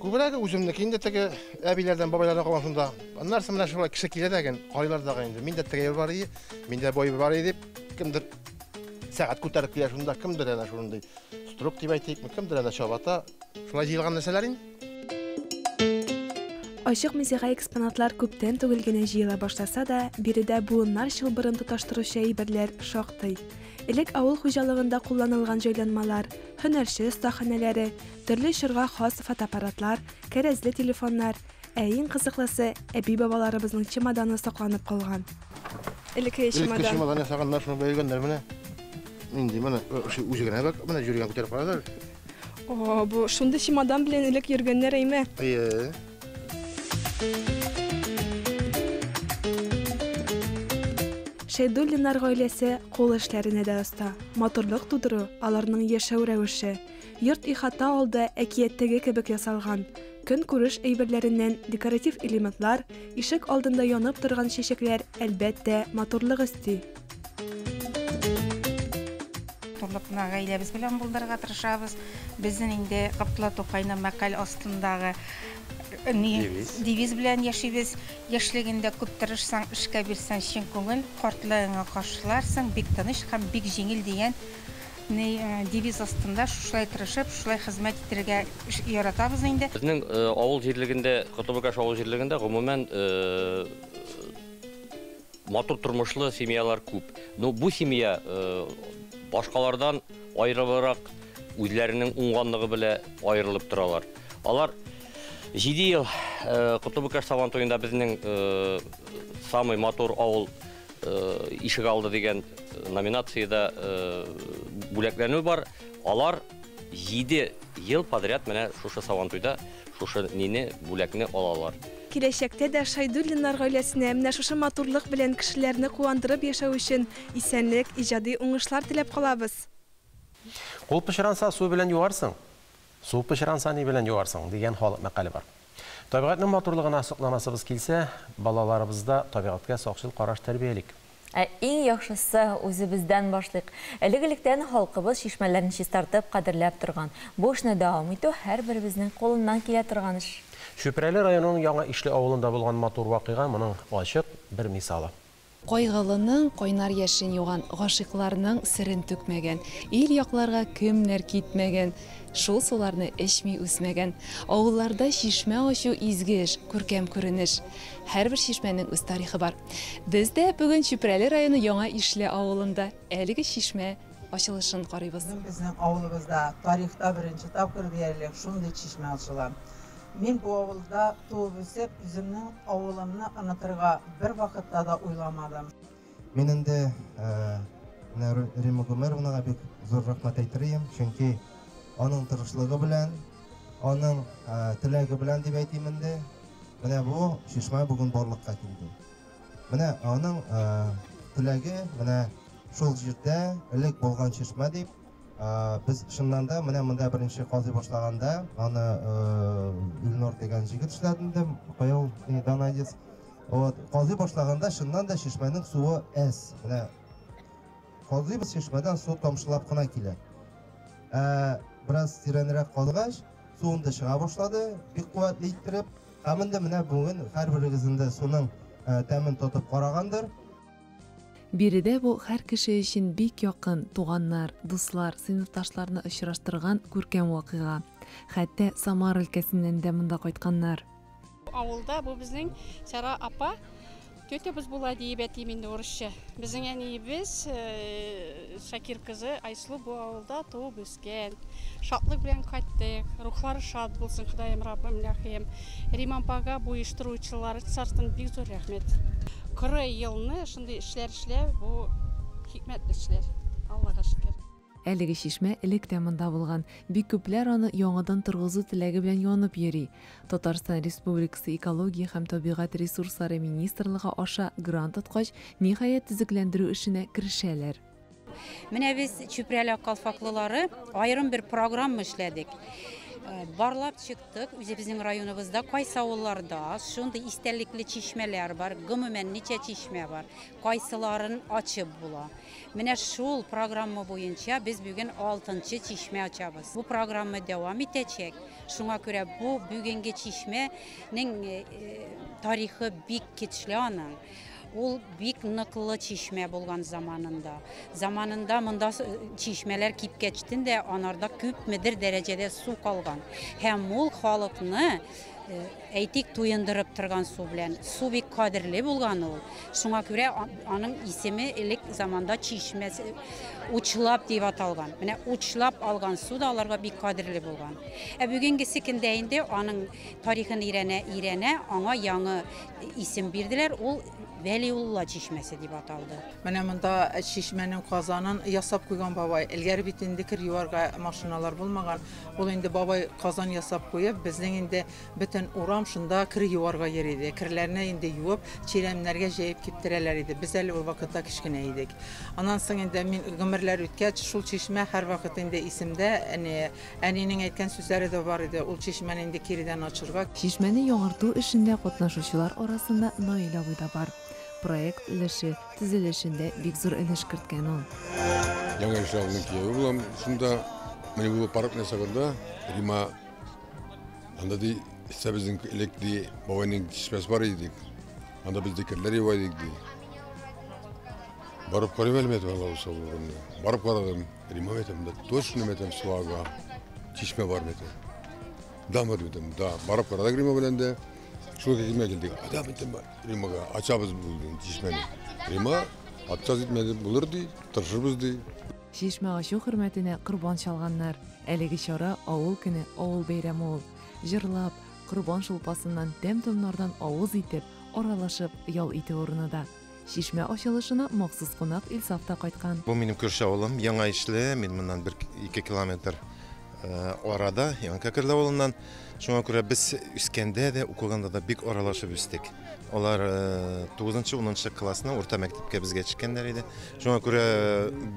Күбрәге үземнеке инде теге әбиләрдән, бабайлардан калган шунда. Аннан соң менә шулай кеше килә дә ген, карыйлар да инде. Миндә теге бар иде, миндә бу бар иде дип, кемдер сәгать күтәреп килә шунда, кемдер әнә шундый строк дип әйтикме, кемдер әнә чабата. Шулай җыелган нәрсәләр инде. Ачык музейга экспонатлар күптән түгел генә җыела башласа да, биредә буыннар чылбырын тоташтыручы әйберләр шактый. Элек авыл хуҗалыгында кулланылган җайланмалар, һөнәрче остаханәләре, төрле чорга хас фотоаппаратлар, кәрәзле телефоннар, ә иң кызыклысы әби-бабаларыбызның чемоданы сакланып калган. Элекке чемодан. Элекке чемодан ясаганнар, шуны бәйләгәннәр менә. Нинди менә үзе генә бак, менә җүргән күтәреп карадылар. О, бу шундый чемодан белән элек йөргәннәр әйме? Әйе. Шәйдуллиннар гаиләсе кул эшләренә дә оста. Матурлык тудыру аларның яшәү рәвеше. Йорт ихата алды әкияттәге кебек ясалган. Көнкүреш әйберләреннән декоратив элементлар, ишек алдында янып торган чәчәкләр әлбәттә матурлык өсти. Матурлыкны гаиләбез белән булдырырга тырышабыз. Безнең инде Габдулла Тукайның мәкаль астындагы девиз белән яшибез. Яшьлегендә күп тырышсаң, эшкә бирсәң чын күңел, картлыгыңа каршыларсың, бик тыныч һәм бик җиңел дигән девиз астында шулай тырышып, шулай хезмәт итәргә яратабыз инде. Безнең авыл җирлегендә, Котлыбакаш авыл җирлегендә гомумән Матур тормышлы семьялар күп. Но бу семья башкалардан аерылыбрак, үзләренең уңганлыгы белән аерылып торалар. Алар 7 ел Котлы Бөкәш Сабан туенда безнең самый матур авыл ишек алды дигән номинациядә бүләкләнү бар. Алар 7 ел подряд менә шушы Сабан туйда шушы нине бүләкне алалар. Киләчәктә дә Шайдуллиннар гаиләсенә менә шушы матурлык белән кешеләрне куандырып яшәү өчен исәнлек, иҗади уңышлар теләп калабыз. Кул пычранса су белән юарсың, су пычранса ни белән юарсың дигән халык мәкале бар. Табигатьнең матурлыгына сокланасыбыз килсә, балаларыбызда табигатькә сакчыл караш тәрбиялик. Ә иң яхшысы үзебездән башлыйк. Элек-электән халкыбыз чишмәләрен чистартып, кадерләп торган. Бу эшне дәвам итү һәрберебезнең кулыннан килә торган эш. Чүпрәле районының Яңа Ишле авылында булган матур вакыйга моның ачык бер мисалы. Кайгылының кайнар яшен юган, гашыйкларның серен түкмәгән, ил якларга кемнәр китмәгән, шул суларны эчми үсмәгән. Авылларда чишмә ачу изге эш, күркәм күренеш. Һәрбер чишмәнең үз тарихы бар. Без дә бүген Чүпрәле районы Яңа Ишле авылында әлеге чишмә ачылышын карыйбыз. Безнең авылыбызда тарихта беренче тапкыр диярлек шундый чишмә ачыла. Мин бу авылда туып үсеп, үземнең авылымны онытырга бер вакытта да уйламадым. Мин инде менә Римма Гомеровнага бик зур рәхмәт әйтер идем, чөнки аның тырышлыгы белән, аның теләге белән дип әйтим инде, менә бу чишмә бүген барлыкка килде. Менә аның теләге, менә шул җирдә элек булган чишмә дип, без чыннан да менә монда беренче казый башлаганда, аны Илнур дигән җегет эшләде инде, Кыял Данадис. Вот, казый башлаганда чыннан да чишмәнең суы әз. Менә казыйбыз, чишмәдән су тамчылап кына килә. Бераз тирәнрәк казыгач, су инде чыга башлады, бик куәтле иттереп. Һәм инде менә бүген һәрберегез инде суның тәмен тотып карагандыр. Биредә бу һәр кеше өчен бик якын туганнар, дуслар, сыйныфташларны очраштырган күркәм вакыйга. Хәтта Самара өлкәсеннән дә монда кайтканнар. Авылда бу безнең Сара апа тетябыз була диеп әйтим инде урысча. Безнең әниебез Шакир кызы Айсылу бу авылда туып үскән. Шатлык белән кайттык. Рухлары шат булсын, Ходаем Раббым Илаһием. Римма апага бу оештыручылар сартын бик зур рәхмәт. Кыры елны шундый эшләр эшләп, бу хикмәтле эшләр. Аллага шөкер. Әлеге чишмә элек тә монда булган. Бик күпләр аны яңадан торгызу теләге белән янып йөри. Татарстан Республикасы Экология һәм табигать ресурслары министрлыгы аша грант откач, ниһаять төзекләндерү эшенә керешәләр. Менә без Чүпрәле калфаклылары аерым бер программа эшләдек. Барлап чыктык, үзебезнең районыбызда кайсы авылларда шундый истәлекле чишмәләр бар, гомумән ничә чишмә бар, кайсыларын ачып була. Менә шул программа буенча без бүген 6нчы чишмә ачабыз. Бу программа дәвам итәчәк. Шуңа күрә бу бүгенге чишмәнең тарихы бик көчле аның. Ул бик ныклы чишмә булган заманында. Заманында монда чишмәләр кипкәчтен дә анарда күпмедер дәрәҗәдә су калган. Һәм ул халыкны, әйтик, туендырып торган су белән. Су бик кадерле булган ул. Шуңа күрә аның исеме элек заманда чишмәсе учлап дип аталган. Менә учлап алган су да аларга бик кадерле булган. Ә бүгенгесе көндә инде аның тарихын өйрәнә-өйрәнә аңа яңа исем бирделәр. Ул Вәлиулла чишмәсе дип аталды. Менә монда чишмәнең казанын ясап куйган бабай. Элгәре бит инде кер юарга машиналар булмаган. Ул инде бабай казан ясап куеп, безнең инде бөтен урам шунда кер юарга йөри иде. Керләрне инде юып, чирәмнәргә җәеп киптерәләр иде. Без әле ул вакытта кечкенә идек. Аннан соң инде мин гомерләр үткәч, шул чишмә һәрвакыт инде исемдә. Әни, әнинең әйткән сүзләре дә бар иде. Ул чишмәне инде киредән ачырга. Чишмәне яңарту эшендә катнашучылар арасында Наил абый да бар. Проект өлеше төзелешендә бик зур өлеш керткән ул. Яңа Ишле авылының кияве булам. Шунда менә бу парк ясаганда Рима анда ди, безнең элек ди бабайның чишмәсе бар иде. Анда без керләр юа идек ди. Барып карыйм әле, әйтәм, Аллаһу сау урынны. Барып карадым, Рима әйтәм, да точно әйтәм, суага чишмә бар әйтәм. Да, әйтәм, да. Барып карадык Рима белән дә. Шул килмә килдек. Әйдә бит Римага ачабыз бүген чишмәне. Рима отказ итмәде, булыр ди, тырышырбыз ди. Чишмә ачу хөрмәтенә корбан чалганнар. Әлеге чара авыл көне, авыл бәйрәме ул. Җырлап, корбан шулпасыннан тәм-томнардан авыз итеп, аралашып ял итү урыны да. Чишмә ачылышына махсус кунак Илсаф та кайткан. Бу минем күрше авылым, Яңа Ишле, мин моннан бер ике километр арада, Яңа Кәкерле авылыннан. Шуңа күрә без үскәндә дә, укыганда да бик аралашып үстек. Алар 9-10 классны урта мәктәпкә безгә төшкәннәр иде. Шуңа күрә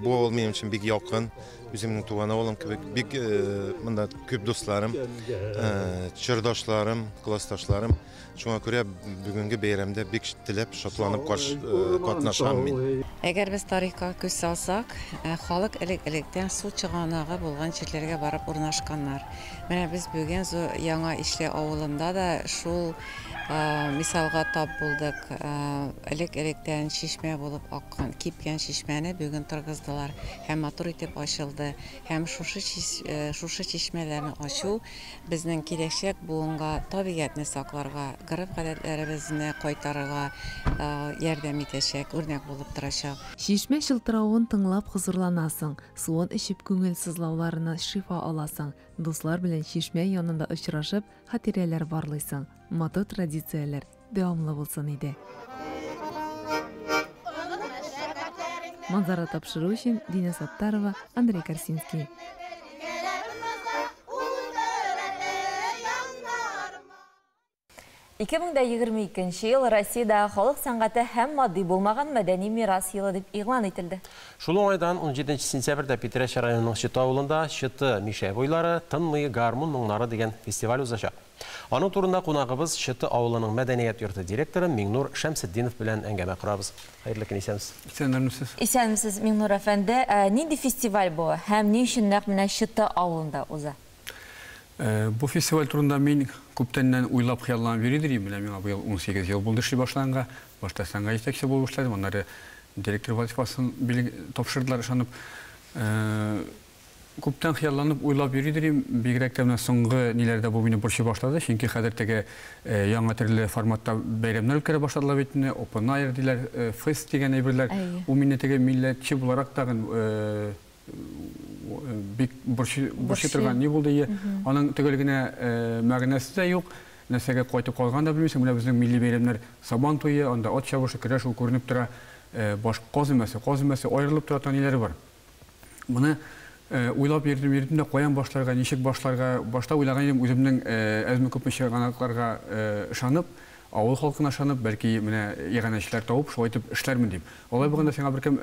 бу авыл минем өчен бик якын, үземнең туган авылым кебек. Бик монда күп дусларым, чордашларым, классташларым. Шуңа күрә бүгенге бәйрәмдә бик теләп, шатланып катнашам мин. Әгәр без тарихка күз салсак, халык элек-электән су чыганагы булган җирләргә барып урнашканнар. Менә без бүген Яңа Ишле авылында да шул мисалга тап булдык. Элек-электән чишмә булып аккан, кипкән чишмәне бүген торгыздылар һәм матур итеп ачылды. Һәм шушы чишмәләрне ачу безнең киләчәк буынга табигатьне сакларга, гореф-гадәтләребезне кайтарырга ярдәм итәчәк, үрнәк булып торачак. Чишмә чылтыравын тыңлап хозурланасың, суын эчеп күңел сызлауларына шифа аласың, дуслар белән чишмә янында очрашып, хатирәләр барлыйсың. Матур традицияләр дәвамлы булсын иде. Манзара тапшыру өчен Динә Саттарова, Андрей Корсинский. 2022 ел Россиядә халык сәнгате һәм матди булмаган мәдәни мирас елы дип игълан ителде. Шул уңайдан 17 сентябрьдә Питрәч районының Чыты авылында Чыты мишә буйлары, тынмый гармун моңнары дигән фестиваль узачак. Аның турында кунагыбыз Чыты авылының мәдәният йорты директоры Миңнур Шәмсетдинов белән әңгәмә корабыз. Хәерле көн, исәнмесез. Исәнмесез. Исәнмесез, Миңнур әфәнде. Нинди фестиваль бу һәм ни өчен нәкъ менә Чыты авылында уза? Бу фестиваль турында мин күптәннән уйлап хыялланып йөри идем. Менә миңа быел 18 ел булды эшли башлаганга. Башта сәнгать җитәкчесе булып эшләдем, аннары директор вазифасын тапшырдылар ышанып. Күптән хыялланып уйлап йөри идем. Бигрәк тә менә соңгы ниләрдә бу мине борчый башлады. Чөнки хәзер теге яңа төрле форматта бәйрәмнәр үткәрә башладылар бит инде. Open Air диләр, фест дигән әйберләр. Ул мине теге милләтче буларак тагын бик борчый торган ни булды. Аның төгәл генә мәгънәсе дә юк, нәрсәгә кайтып калган да белмисең. Менә безнең милли бәйрәмнәр Сабан туе, анда ат чабышы, көрәш ул күренеп тора, баш каз өмәсе аерылып тора, ниләре бар. Моны уйлап йөрдем, йөрдем дә каян башларга, ничек башларга. Башта уйлаган идем үземнең әзме-күпме чыганакларга ышанып, авыл халкына ышанып, бәлки менә иганәчеләр табып, шулай итеп эшләрмен дип. Алай булганда сиңа беркем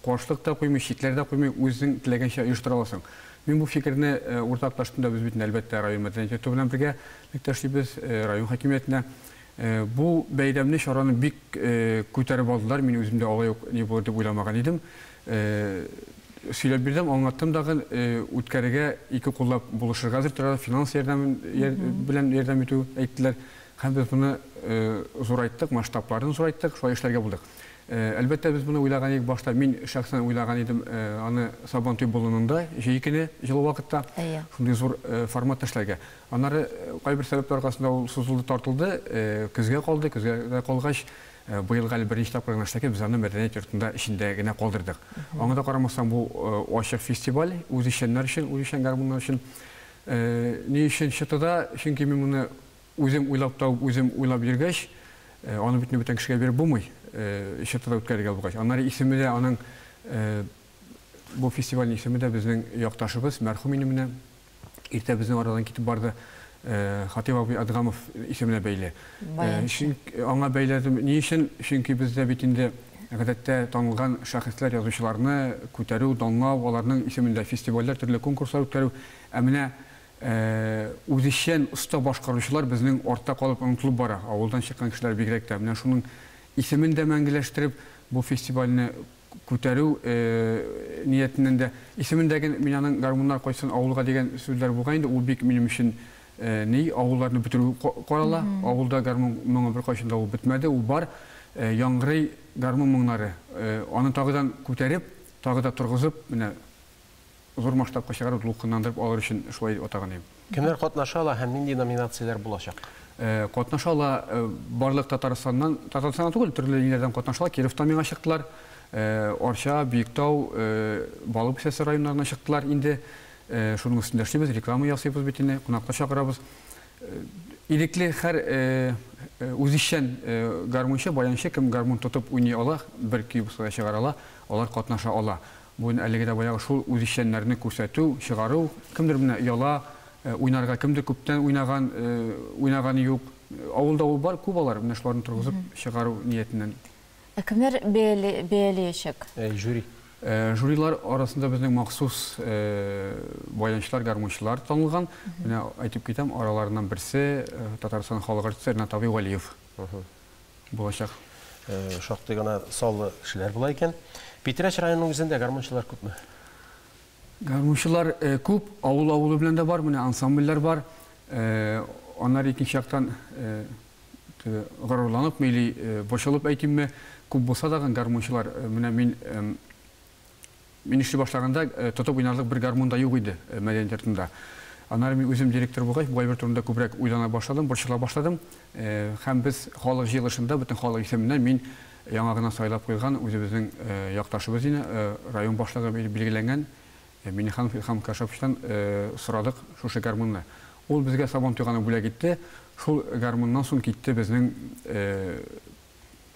каршылык та куймый, чикләр дә куймый, үзең теләгәнчә оештыра аласың. Мин бу фикерне уртаклаштым да, без бит әлбәттә район мәдәният йорты белән бергә эшлибез, район хакимиятенә. Бу бәйрәмне, чараны бик күтәреп алдылар. Мин үзем дә алай ук ни булыр дип уйламаган идем. Сөйләп бирдем, аңлаттым дагы, үткәрергә ике куллап булышырга әзер торалар, финанс ярдәме белән ярдәм итү әйттеләр. Һәм без моны зурайттык, масштабларын зурайттык, шулай эшләргә булдык. Әлбәттә, без моны уйлаган идек башта, мин шәхсән уйлаган идем, аны Сабантуй болынында, җәй көне, җылы вакытта, шундый зур форматта эшләргә. Аннары кайбер сәбәпләр аркасында ул сузылды, тартылды, көзгә калды, көзгә калгач, быелга әле беренче тапкыр гына эшләгән, без аны мәдәният йортында эчендә генә калдырдык. Аңа да карамастан, бу ачык фестиваль, үзешчәннәр өчен, үзешчән гармуннар өчен. Ни өчен Чытыда? Чөнки мин моны үзем уйлап табып, үзем уйлап йөргәч, аны бөтен бүтән кешегә биреп булмый, Чытыда үткәрергә булгач. Аннары исеме дә аның, бу фестивальнең исеме дә безнең якташыбыз, мәрхүм инде менә, иртә безнең арадан китеп барды, Хатип абый Адгамов исеменә бәйле. Аңа бәйләдем. Ни өчен? Чөнки бездә бит инде гадәттә танылган шәхесләр, язучыларны күтәрү, данлау, аларның исемендә фестивальләр, төрле конкурслар үткәрү. Ә менә үзешчән оста башкаручылар безнең артта калып онытылып бара. Авылдан чыккан кешеләр бигрәк тә. Менә шуның исемен дә мәңгеләштереп, бу фестивальне күтәрү ниятеннән дә. Исемендәге мин аның гармуннар кайтсын авылга дигән сүзләр булган инде, ул бик минем өчен ни, авылларны бетерү карала. Авылда гармун моңы беркайчан да ул бетмәде, ул бар. Яңгырый гармун моңнары. Аны тагыдан күтәреп, тагы да торгызып, менә зур масштабка чыгарып, дулкынландырып алыр өчен шулай атаган идем. Кемнәр катнаша ала һәм нинди номинацияләр булачак? Катнаша ала барлык Татарстаннан, Татарстаннан түгел, төрле ниләрдән катнаша ала. Кировтан миңа чыктылар. Арча, Биектау, Балык Бистәсе районнарыннан чыктылар инде. Шуның өстендә эшлибез, реклама ясыйбыз бит инде, кунаклар чакырабыз. Ирекле һәр үзешчән гармунчы, баянчы, кем гармун тотып уйный ала, бер көй булса да чыгара ала, алар катнаша ала. Бу әлеге дә баягы шул үзешчәннәрне күрсәтү, чыгару, кемдер менә ояла уйнарга, кемдер күптән уйнаган, уйнаганы юк. Авылда ул бар, күп алар, менә шуларны торгызып чыгару ниятеннән. Ә кемнәр бәялиячәк? Жюри. Жюрилар арасында безнең махсус баянчылар, гармунчылар танылган. Менә әйтеп китәм, араларыннан берсе Татарстан халык артисты Ренат абый Вәлиев булачак. Шактый гына саллы кешеләр була икән. Питрәч районының үзендә гармунчылар күпме? Гармунчылар күп, авыл авылы белән дә бар, менә ансамбльләр бар. Аннары икенче яктан горурланыпмы или борчылып әйтимме, күп булса да гармунчылар, менә мин мин эшли башлаганда тотып уйнарлык бер гармун да юк иде мәдәният йортында. Аннары мин үзем директор булгач, бу әйбер турында күбрәк уйлана башладым, борчыла башладым. Һәм без халык җыелышында, бөтен халык исеменнән мин яңа гына сайлап куйган үзебезнең якташыбыз ине, район башлыгы билгеләнгән Миннеханов Илһам Кашаповичтан сорадык шушы гармунны. Ул безгә Сабан туйганы бүләк итте. Шул гармуннан соң китте безнең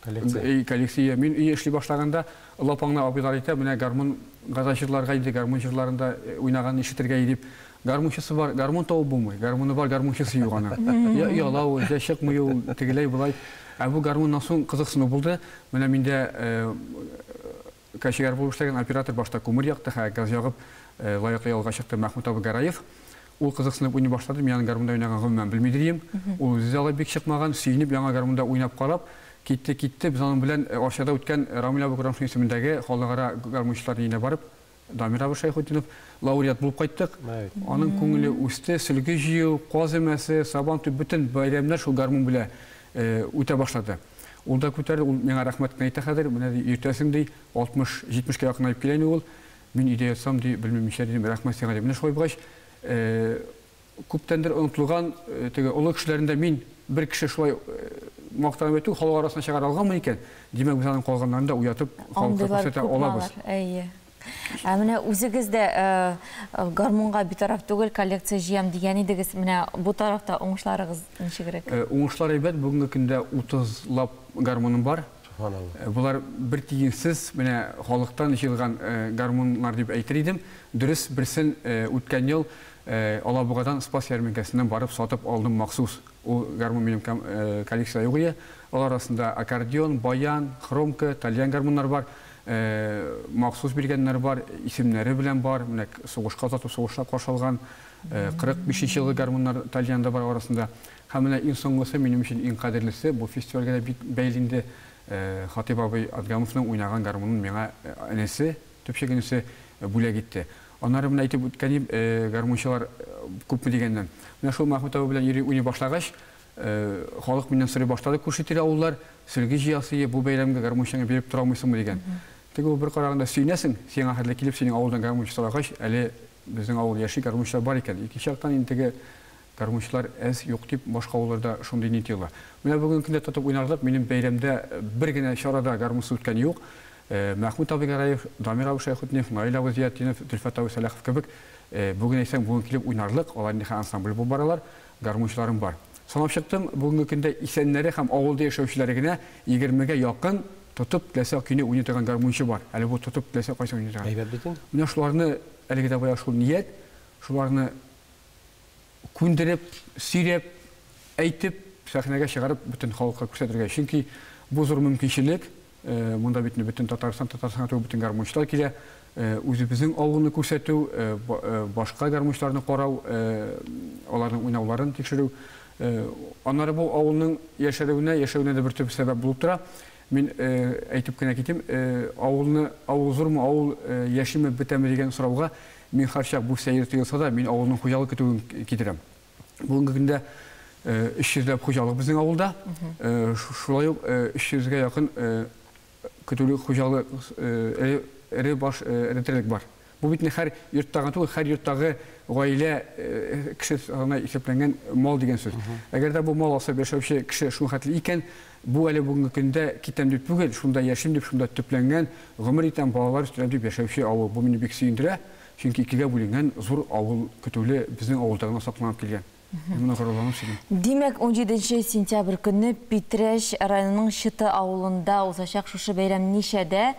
коллекция. Коллекция. Мин өй эшли башлаганда Лапаңны абыйлар әйтә, менә гармун газа җырларга инде, гармун җырларында уйнаганын ишетергә дип. Гармунчысы бар, гармун табып булмый. Гармуны бар, гармунчысы юк аның. Я ояла ул, я чыкмый ул, тегеләй болай. Ә бу гармуннан соң кызыксыну булды. Менә миндә кочегар булып эшләгән оператор башта күмер якты, хәзер газ ягып, лаеклы ялга чыкты Мәхмүт абый Гараев. Ул кызыксынып уйный башлады, мин аның гармунда уйнаган гомумән белми дидем. Ул үзе дә алай бик чыкмаган, сөенеп яңа гармунда уйнап карап, китте, китте. Без аның белән Арчада үткән Рамил абый Курамшин исемендәге халыкара гармунчылар өенә барып, Дамир абый Шәйхетдинов лауреат булып кайттык. Аның күңеле үсте, сөлге җыю, каз өмәсе, сабан туй, бөтен бәйрәмнәр шул гармун белән үтә башлады. Ул да күтәрде, ул миңа рәхмәт кенә әйтә хәзер, менә ди, йөртәсең ди, 60-70кә якынаеп килә инде ул. Мин өйдә ятсам ди, белмим ничә дидем, рәхмәт сиңа ди. Менә шулай булгач, күптәндер онытылган теге олы кешеләрне дә мин бер кеше шулай мактанып әйтү, халык арасына чыгара алганмын икән, димәк, без аның калганнарын да уятып, халыкка күрсәтә алабыз. Әйе. Ә менә үзегез дә гармунга битараф түгел, коллекция җыям дигән идегез. Менә бу тарафта уңышларыгыз ничегрәк? Уңышлар әйбәт. Бүгенге көндә 30 лап гармуным бар. Болар бер тиенсез, менә халыктан җыелган гармуннар дип әйтер идем. Дөрес, берсен үткән ел Алабугадан Спас ярминкәсеннән барып сатып алдым махсус. Ул гармун минем коллекциядә юк иде. Алар арасында аккордеон, баян, хромка, тальян гармуннар бар. Махсус биргәннәр бар, исемнәре белән бар. Менә сугышка озатып, сугышта каршы алган 45 елгы гармуннар тальянда бар арасында. Һәм менә иң соңгысы, минем өчен иң кадерлесе, бу фестивальгә дә бик бәйле инде. Хатыйп абый Адгамовның уйнаган гармунын миңа энесе, төпчек энесе бүләк итте. Аннары менә әйтеп үткәнем, гармунчылар күпме дигәннән. Менә шул Мәхмүт абый белән йөри уйный башлагач, халык миннән сорый башлады, күрше-тирә авыллар, сөлге җыясы, бу бәйрәмгә гармунчыңны биреп тора алмыйсыңмы дигән. Теге ул бер караганда сөенәсең, сиңа хәтле килеп синең авылдан гармунчы сорагач, әле безнең авыл яши, гармунчылар бар икән. Икенче яктан инде теге гармунчылар әз, юк дип, башка авылларда шундый ни тыела. Менә бүгенге көндә тотып уйнарлык минем бәйрәмдә бер генә чарада гармунсыз үткән юк. Мәхмүт абый Гәрәев, Дамир абый Шәйхетдинов, Наил абый Зиятдинов, Зөлфәт абый Сәлахов кебек бүген әйтсәң, бүген килеп уйнарлык, алар инде хәзер ансамбль булып баралар, гармунчыларым бар. Санап чыктым, бүгенге көндә исәннәре һәм авылда яшәүчеләре генә 20гә якын тотып теләсә көйне уйный торган гармунчы бар. Әле бу тотып теләсә кайсы уйный торган. Әйбәт бит инде. Менә шуларны, әлеге дә баягы шул ният, шуларны күндереп, сөйрәп, әйтеп, сәхнәгә чыгарып, бөтен халыкка күрсәтергә. Чөнки бу зур мөмкинчелек. Монда бит бөтен Татарстан, Татарстанга түгел, бөтен гармунчылар килә. Үзебезнең авылны күрсәтү, башка гармунчыларны карау, аларның уйнауларын тикшерү. Аннары бу авылның яшәрүенә, яшәвенә дә бер төп сәбәп булып тора. Мин әйтеп кенә китим, авылны, авыл зурмы, авыл яшиме, бетәме дигән сорауга мин һәрчак бу сәер тоелса да, мин авылның хуҗалык көтүен китерәм. Бүгенге көндә 300 ләп хуҗалык безнең авылда. Шулай ук 300гә якын көтүлек хуҗалык эре баш эре терлек бар. Бу бит һәр йорттагы түгел, һәр йорттагы гаилә кеше гына исәпләнгән мал дигән сүз. Әгәр дә бу мал асрап яшәүче кеше шул хәтле икән, бу әле бүгенге көндә китәм дип түгел, шунда яшим дип, шунда төпләнгән, гомер итәм, балалар үстерәм дип яшәүче авыл. Бу мине бик сөендерә, чөнки икегә бүленгән зур авыл көтүле безнең авылда гына сакланып килгән. Мин моны горурланып сөйлим. Димәк, 17 сентябрь көнне Питрәч районының Чыты авылында узачак шушы бәйрәм ничәдә?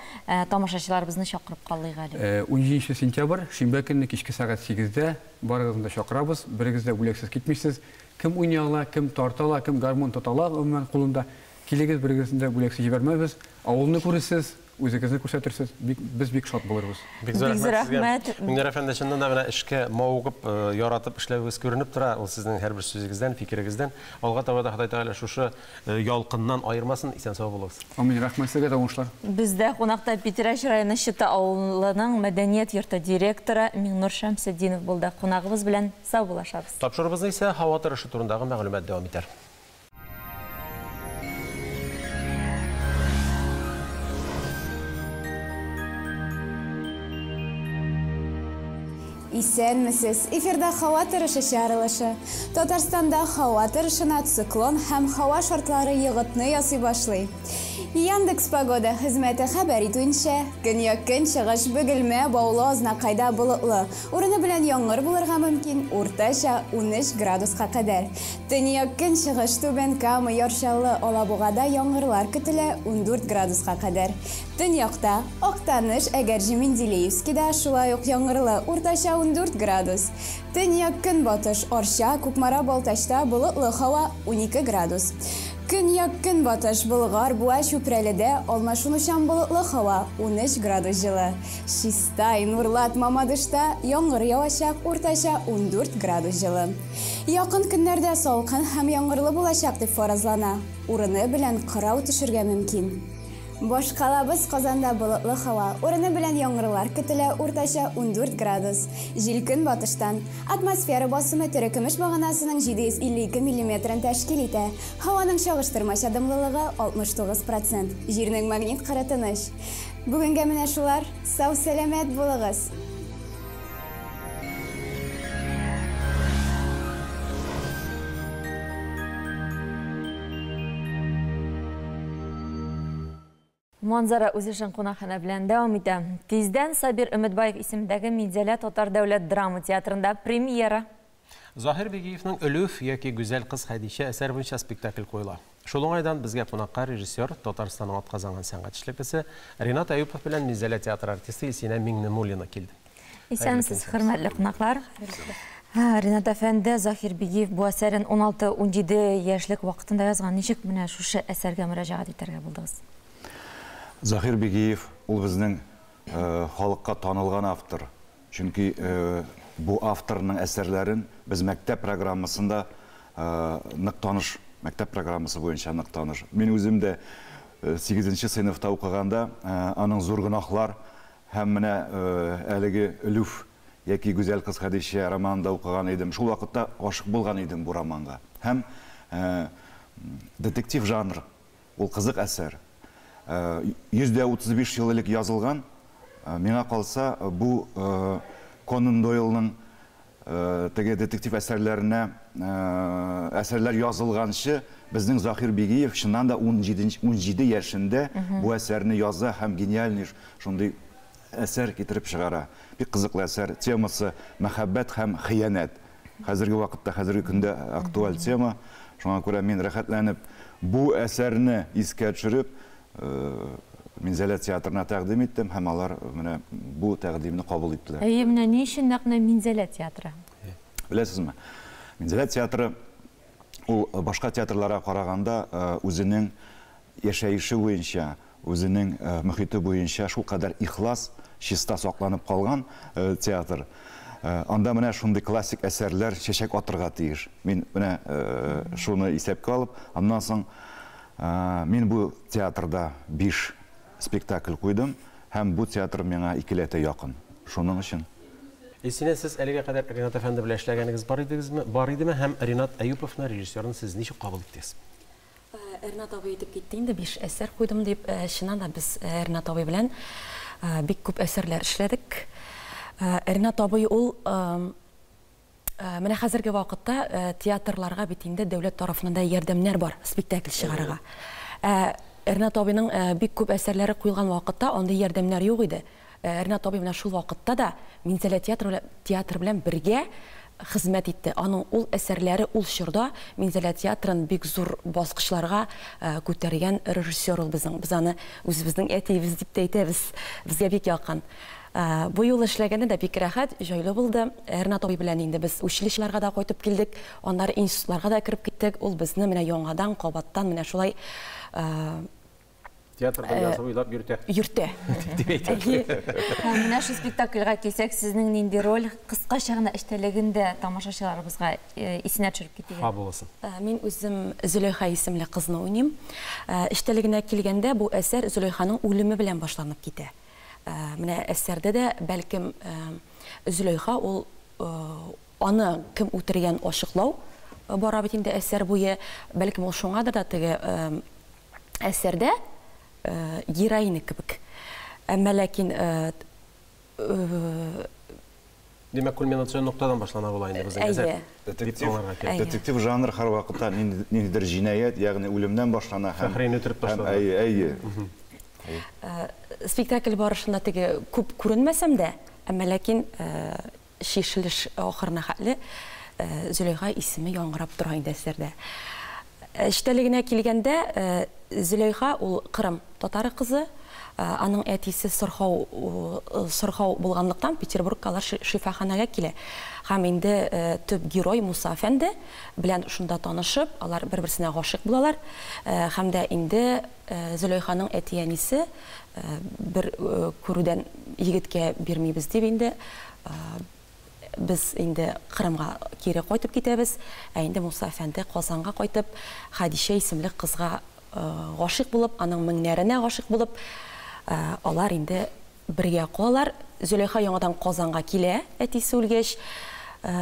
Тамашачыларыбызны чакырып калыйк әле. 17 сентябрь, шимбә көнне кичке сәгать 8-дә барыгызны да чакырабыз. Берегез дә бүләксез китмисез. Кем уйный ала, кем тарта ала, кем гармун тота ала, гомумән, кулында. Килегез, берегезне дә бүләксез җибәрмәбез. Авылны күрерсез, үзегезне күрсәтерсез. Бик, без бик шат булырбыз. Бик зур рәхмәт сезгә. Миңнур әфәнде, чыннан да менә эшкә мавыгып, яратып эшләвегез күренеп тора. Ул сезнең һәрбер сүзегездән, фикерегездән. Алга таба да Ходай Тәгалә шушы ялкыннан аермасын. Исән-сау булыгыз. Амин. Рәхмәт сезгә дә уңышлар. Бездә кунакта Питрәч районы Чыты авылының мәдәният йорты директоры Миңнур Шәмсетдинов булды. Кунагыбыз белән саубуллашабыз. Тапшыруыбызны исә һава торышы турындагы мәгълүмат дәвам итәр. Исәнмесез! Эфирда һава торышы чыгарылышы. Татарстанда һава торышына циклон һәм һава шартлары йогытны ясый башлый. Яндекс Погода хезмәте хәбәр итүенчә, көньяк-көнчыгыш Бөгелмә, Баулы, Азнакайда болытлы, урыны белән яңгыр булырга мөмкин, уртача 13 градуска кадәр. Төньяк-көнчыгыш Түбән Кама, Яр Чаллы, Алабугада яңгырлар көтелә, 14 градуска кадәр. Төньякта, Актаныш, Әгерҗе, Менделеевскида шулай ук яңгырлы, уртача 14 градус. Төньяк-көнбатыш Арча, Кукмара, Балтачта болытлы һава, 12 градус. Көньяк-көнбатыш Болгар, Буа, Чүпрәледә алмашынучан болытлы һава, 13 градус җылы. Чистай, Нурлат, Мамадышта яңгыр явачак, уртача 14 градус җылы. Якын көннәрдә салкын һәм яңгырлы булачак дип фаразлана. Урыны белән кырау төшергә мөмкин. Башкалабыз Казанда болытлы һава, урыны белән яңгырлар көтелә, уртача 14 градус. Җил көнбатыштан. Атмосфера басымы терекөмеш баганасының 752 миллиметрын тәшкил итә. Һаваның чагыштырмача дымлылыгы 69 процент. Җирнең магнит кыры тыныч. Бүгенгә менә шулар. Сау-сәламәт булыгыз! Манзара үз эшен кунакханә белән дәвам итә. Тиздән Сабир Өметбаев исемендәге Минзәлә татар дәүләт драма театрында премьера. Заһир Бигиевның Өлүф яки Гүзәл кыз Хәдичә әсәре буенча спектакль куела. Шул уңайдан безгә кунакка режиссер, Татарстанның атказанган сәнгать эшлеклесе Ринат Әюпов белән Минзәлә театры артисты Илсинә Миңнемуллина килде. Исәнмесез, хөрмәтле кунаклар. Ринат әфәнде, Заһир Бигиев бу әсәрен 16-17 яшьлек вакытында язган. Ничек менә шушы әсәргә мөрәҗәгать итәргә булдыгыз? Заһир Бигиев ул безнең халыкка танылган автор. Чөнки бу авторның әсәрләрен без мәктәп программасында нык таныш, мәктәп программасы буенча нык таныш. Мин үзем дә 8 сыйныфта укыганда аның Зур гөнаһлар һәм менә әлеге Өлүф яки Гүзәл кыз Хәдичә романын да укыган идем. Шул вакытта гашык булган идем бу романга. Һәм детектив жанр, ул кызык әсәр. 135 ел элек язылган, миңа калса, бу Конан Дойлның теге детектив әсәрләренә әсәрләр язылганчы безнең Заһир Бигиев чыннан да 17 яшендә бу әсәрне яза һәм гениальный шундый әсәр китереп чыгара. Бик кызыклы әсәр, темасы мәхәббәт һәм хыянәт. Хәзерге вакытта, хәзерге көндә актуаль тема. Шуңа күрә мин рәхәтләнеп бу әсәрне искә төшереп, Минзәлә театрына тәкъдим иттем һәм алар менә бу тәкъдимне кабул иттеләр. Әйе, менә ни өчен нәкъ менә Минзәлә театры? Беләсезме, Минзәлә театры ул башка театрларга караганда үзенең яшәеше буенча, үзенең мөхите буенча шулкадәр ихлас, чиста сакланып калган театр. Анда менә шундый классик әсәрләр чәчәк атырга тиеш. Мин менә шуны исәпкә алып, аннан соң мин бу театрда 5 спектакль куйдым һәм бу театр миңа икеләтә якын. Шуның өчен. Илсинә, сез әлегә кадәр Ринат әфәнде белән эшләгәнегез бар идегезме? Бар идеме? Һәм Ринат Әюповны, режиссерны сез ничек кабул иттегез? Ринат абый әйтеп китте инде, 5 әсәр куйдым дип. Чыннан да без Ринат абый белән бик күп әсәрләр эшләдек. Ринат абый ул менә хәзерге вакытта театрларга бит инде дәүләт тарафыннан да ярдәмнәр бар спектакль чыгарырга. Ә Ринат абыйның бик күп әсәрләре куелган вакытта андый ярдәмнәр юк иде. Ринат абый менә шул вакытта да Минзәлә театры театр белән бергә хезмәт итте. Аның ул әсәрләре ул чорда Минзәлә театрын бик зур баскычларга күтәргән режиссер ул безнең. Без аны үзебезнең әтиебез дип тә әйтәбез. Безгә бик якын. Бу юлы эшләгәндә дә бик рәхәт, җайлы булды. Ренат абый белән инде без училищеларга да кайтып килдек, аннары институтларга да кереп киттек. Ул безне менә яңадан, кабаттан менә шулай Театр дөньясы буйлап йөртә. Йөртә. Дип әйтәм. Һәм менә шул спектакльгә килсәк, сезнең нинди роль, кыскача гына эчтәлеген дә тамашачыларыбызга исенә төшереп китик. Фабуласын. Мин үзем Зөләйха исемле кызны уйныйм. Эчтәлегенә килгәндә, бу әсәр Зөләйханың үлеме белән башланып китә. Менә әсәрдә дә, бәлкем, Зөләйха ул аны кем үтергән ачыклау бара бит инде әсәр буе. Бәлкем, ул шуңадыр да теге әсәрдә героиня кебек. Әмма ләкин Димәк, кульминацион ноктадан башлана була инде безнең әсәр. Әйе. Детектив, детектив жанр һәрвакытта ниндидер җинаять, ягъни үлемнән башлана һәм Фәхрине үтереп ташлады. Әйе, әйе. Спектакль барышында теге күп күренмәсәм дә, әмма ләкин чишелеш ахырына хәтле Зөләйха исеме яңгырап тора инде әсәрдә. Эчтәлегенә килгәндә, Зөләйха ул Кырым татары кызы. Аның әтисе сырхау сырхау булганлыктан Петербургка алар шифаханәгә килә. Һәм инде төп герой Муса әфәнде белән шунда танышып, алар бер-берсенә гашыйк булалар. Һәм дә инде Зөләйханың әти-әнисе бер күрүдән егеткә бирмибез дип инде Без инде Кырымга кире кайтып китәбез, ә инде Муса әфәнде Казанга кайтып, Хәдичә исемле кызга гашыйк булып, аның меңнәренә гашыйк булып, алар инде бергә калалар. Зөләйха яңадан Казанга килә, әтисе үлгәч,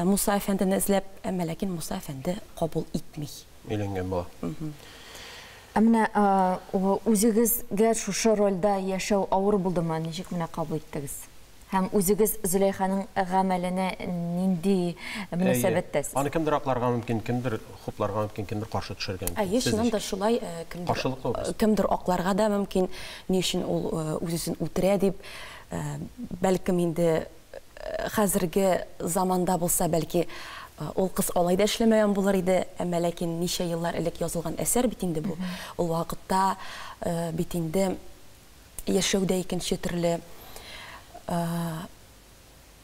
Муса әфәндене эзләп, әмма ләкин Муса әфәнде кабул итми. Өйләнгән була. Ә менә үзегезгә шушы рольдә яшәү авыр булдымы? Ничек менә кабул иттегез? Һәм үзегез Зөләйханың гамәленә нинди мөнәсәбәттә сез? Аны кемдер акларга мөмкин, кемдер хупларга мөмкин, кемдер каршы төшәргә мөмкин. Әйе, чыннан да шулай, кемдер, кемдер акларга да мөмкин, ни өчен ул үз-үзен үтерә дип. Бәлкем инде хәзерге заманда булса, бәлки ул кыз алай да эшләмәгән булыр иде, әмма ләкин ничә еллар элек язылган әсәр бит инде бу. Ул вакытта бит инде яшәү дә икенче төрле.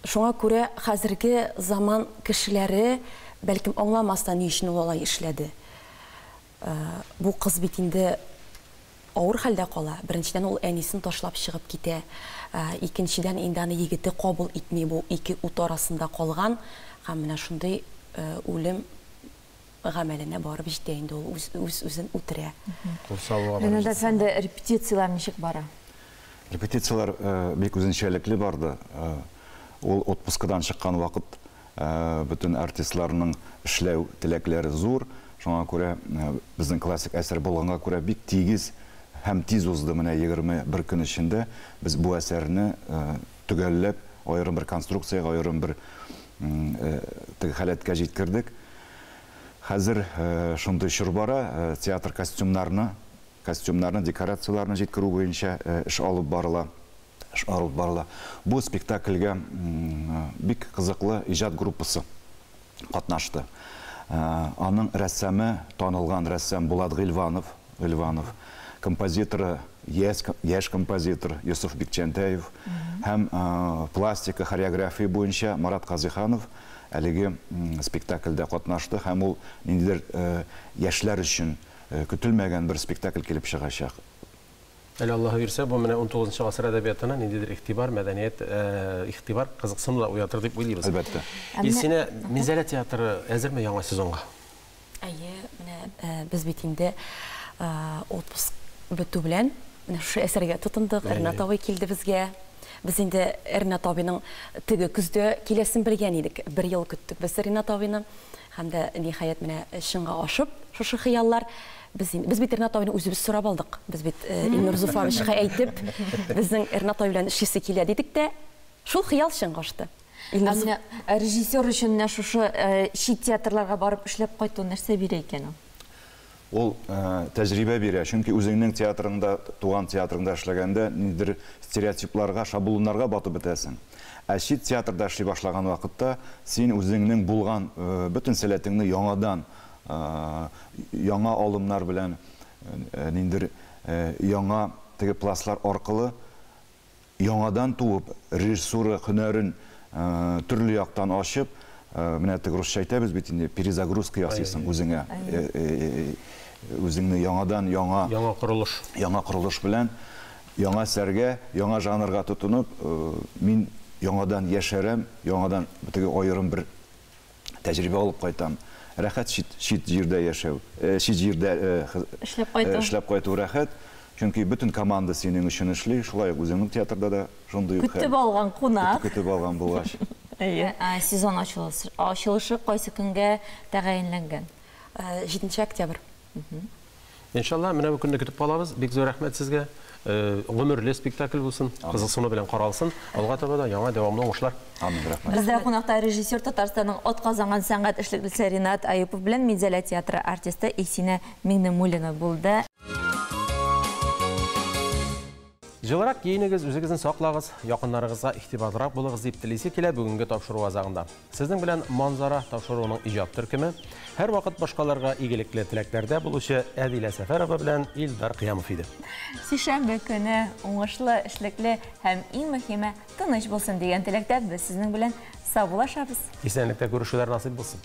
Шуңа күрә хәзерге заман кешеләре бәлкем аңламас та, ни өчен ул алай эшләде. Бу кыз бит инде авыр хәлдә кала. Беренчедән, ул әнисен ташлап чыгып китә. Икенчедән, инде аны егете кабул итми, бу ике ут арасында калган һәм менә шундый үлем гамәленә барып җитә инде ул үз-үзен үтерә. Кул салуга барып Ренат әфәнде, репетицияләр ничек бара? Репетицияләр бик үзенчәлекле барды. Ул отпускадан чыккан вакыт, бөтен артистларның эшләү теләкләре зур. Шуңа күрә безнең классик әсәр булганга күрә бик тигез һәм тиз узды. Менә 21 көн эчендә без бу әсәрне төгәлләп, аерым бер конструкциягә, аерым бер теге халәткә җиткердек. Хәзер шундый чор бара, театр костюмнарны, костюмнарны, декорацияләрне җиткерү буенча эш алып барыла. Эш алып барыла. Бу спектакльгә бик кызыклы иҗат группасы катнашты. Аның рәссамы, танылган рәссам Булат Гыйльванов, Гыйльванов, композиторы яшь композитор Йосыф Бикчәнтәев һәм пластика, хореография буенча Марат Казыйханов әлеге спектакльдә катнашты һәм ул ниндидер яшьләр өчен көтелмәгән бер спектакль килеп чыгачак. Әле Аллаһы бирсә, бу менә унтугызынчы гасыр әдәбиятына ниндидер игътибар, мәдәният, игътибар, кызыксыну да уятыр дип уйлыйбыз. Әлбәттә. Илсинә, Минзәлә театры әзерме яңа сезонга? Әйе, менә без бит инде отпуск бетү белән менә шушы әсәргә тотындык. Ренат абый килде безгә. Без инде Ренат абыйның теге көздә киләсен белгән идек. Бер ел көттек без Ренат абыйны. Һәм дә, ниһаять, менә чынга ашып шушы хыяллар. Без инде, без бит Ренат абыйны үзебез сорап алдык. Без бит Илнур Зуфаровичка әйтеп, безнең Ренат абый белән эшлисе килә дидек тә, Шул хыял чынга ашты. Ә менә режиссер өчен менә шушы чит театрларга барып эшләп кайту нәрсә бирә икән ул? Ул тәҗрибә бирә, чөнки үзеңнең театрыңда, туган театрыңда эшләгәндә ниндидер стереотипларга, шаблоннарга батып бетәсең. Ә чит театрда эшли башлаган вакытта син үзеңнең булган бөтен сәләтеңне яңадан, яңа алымнар белән, ниндидер яңа теге пластлар аркылы яңадан туып, режиссура һөнәрен төрле яктан ачып, менә теге русча әйтәбез бит инде, перезагрузка ясыйсың үзеңә. Үзеңне яңадан яңа Яңа корылыш. Яңа корылыш белән, яңа әсәргә, яңа жанрга тотынып, мин яңадан яшәрәм, яңадан теге аерым бер тәҗрибә алып кайтам. Рәхәт чит, чит җирдә яшәү, чит җирдә Эшләп кайту. Эшләп кайту рәхәт. Чөнки бөтен команда синең өчен эшли, шулай ук үзеңнең театрда да шундый ук хәл. Көтеп алган кунак. Көтеп алган булгач. Әйе. Сезон ачылышы кайсы көнгә тәгаенләнгән? 7 октябрь. Иншалла, менә бу көнне көтеп калабыз. Бик зур рәхмәт сезгә. Гомерле спектакль булсын, кызыксыну белән каралсын. Алга таба да яңа дәвамлы уңышлар. Амин, рәхмәт. Бездә кунакта режиссер, Татарстанның атказанган сәнгать эшлеклесе Ринат Аюпов белән Минзәлә театры артисты Илсинә Миңнемуллина булды. Җылырак киенегез, үзегезне саклагыз, якыннарыгызга игътибарлырак булыгыз дип телисе килә бүгенге тапшыру азагында. Сезнең белән Манзара тапшыруының иҗат төркеме, һәрвакыт башкаларга игелекле теләкләрдә булучы Әдилә Сәфәрова белән Илдар Кыямов иде. Сишәмбе көне уңышлы, эшлекле һәм иң мөһиме тыныч булсын дигән теләктә без сезнең белән саубуллашабыз. Исәнлектә күрешүләр насыйп булсын.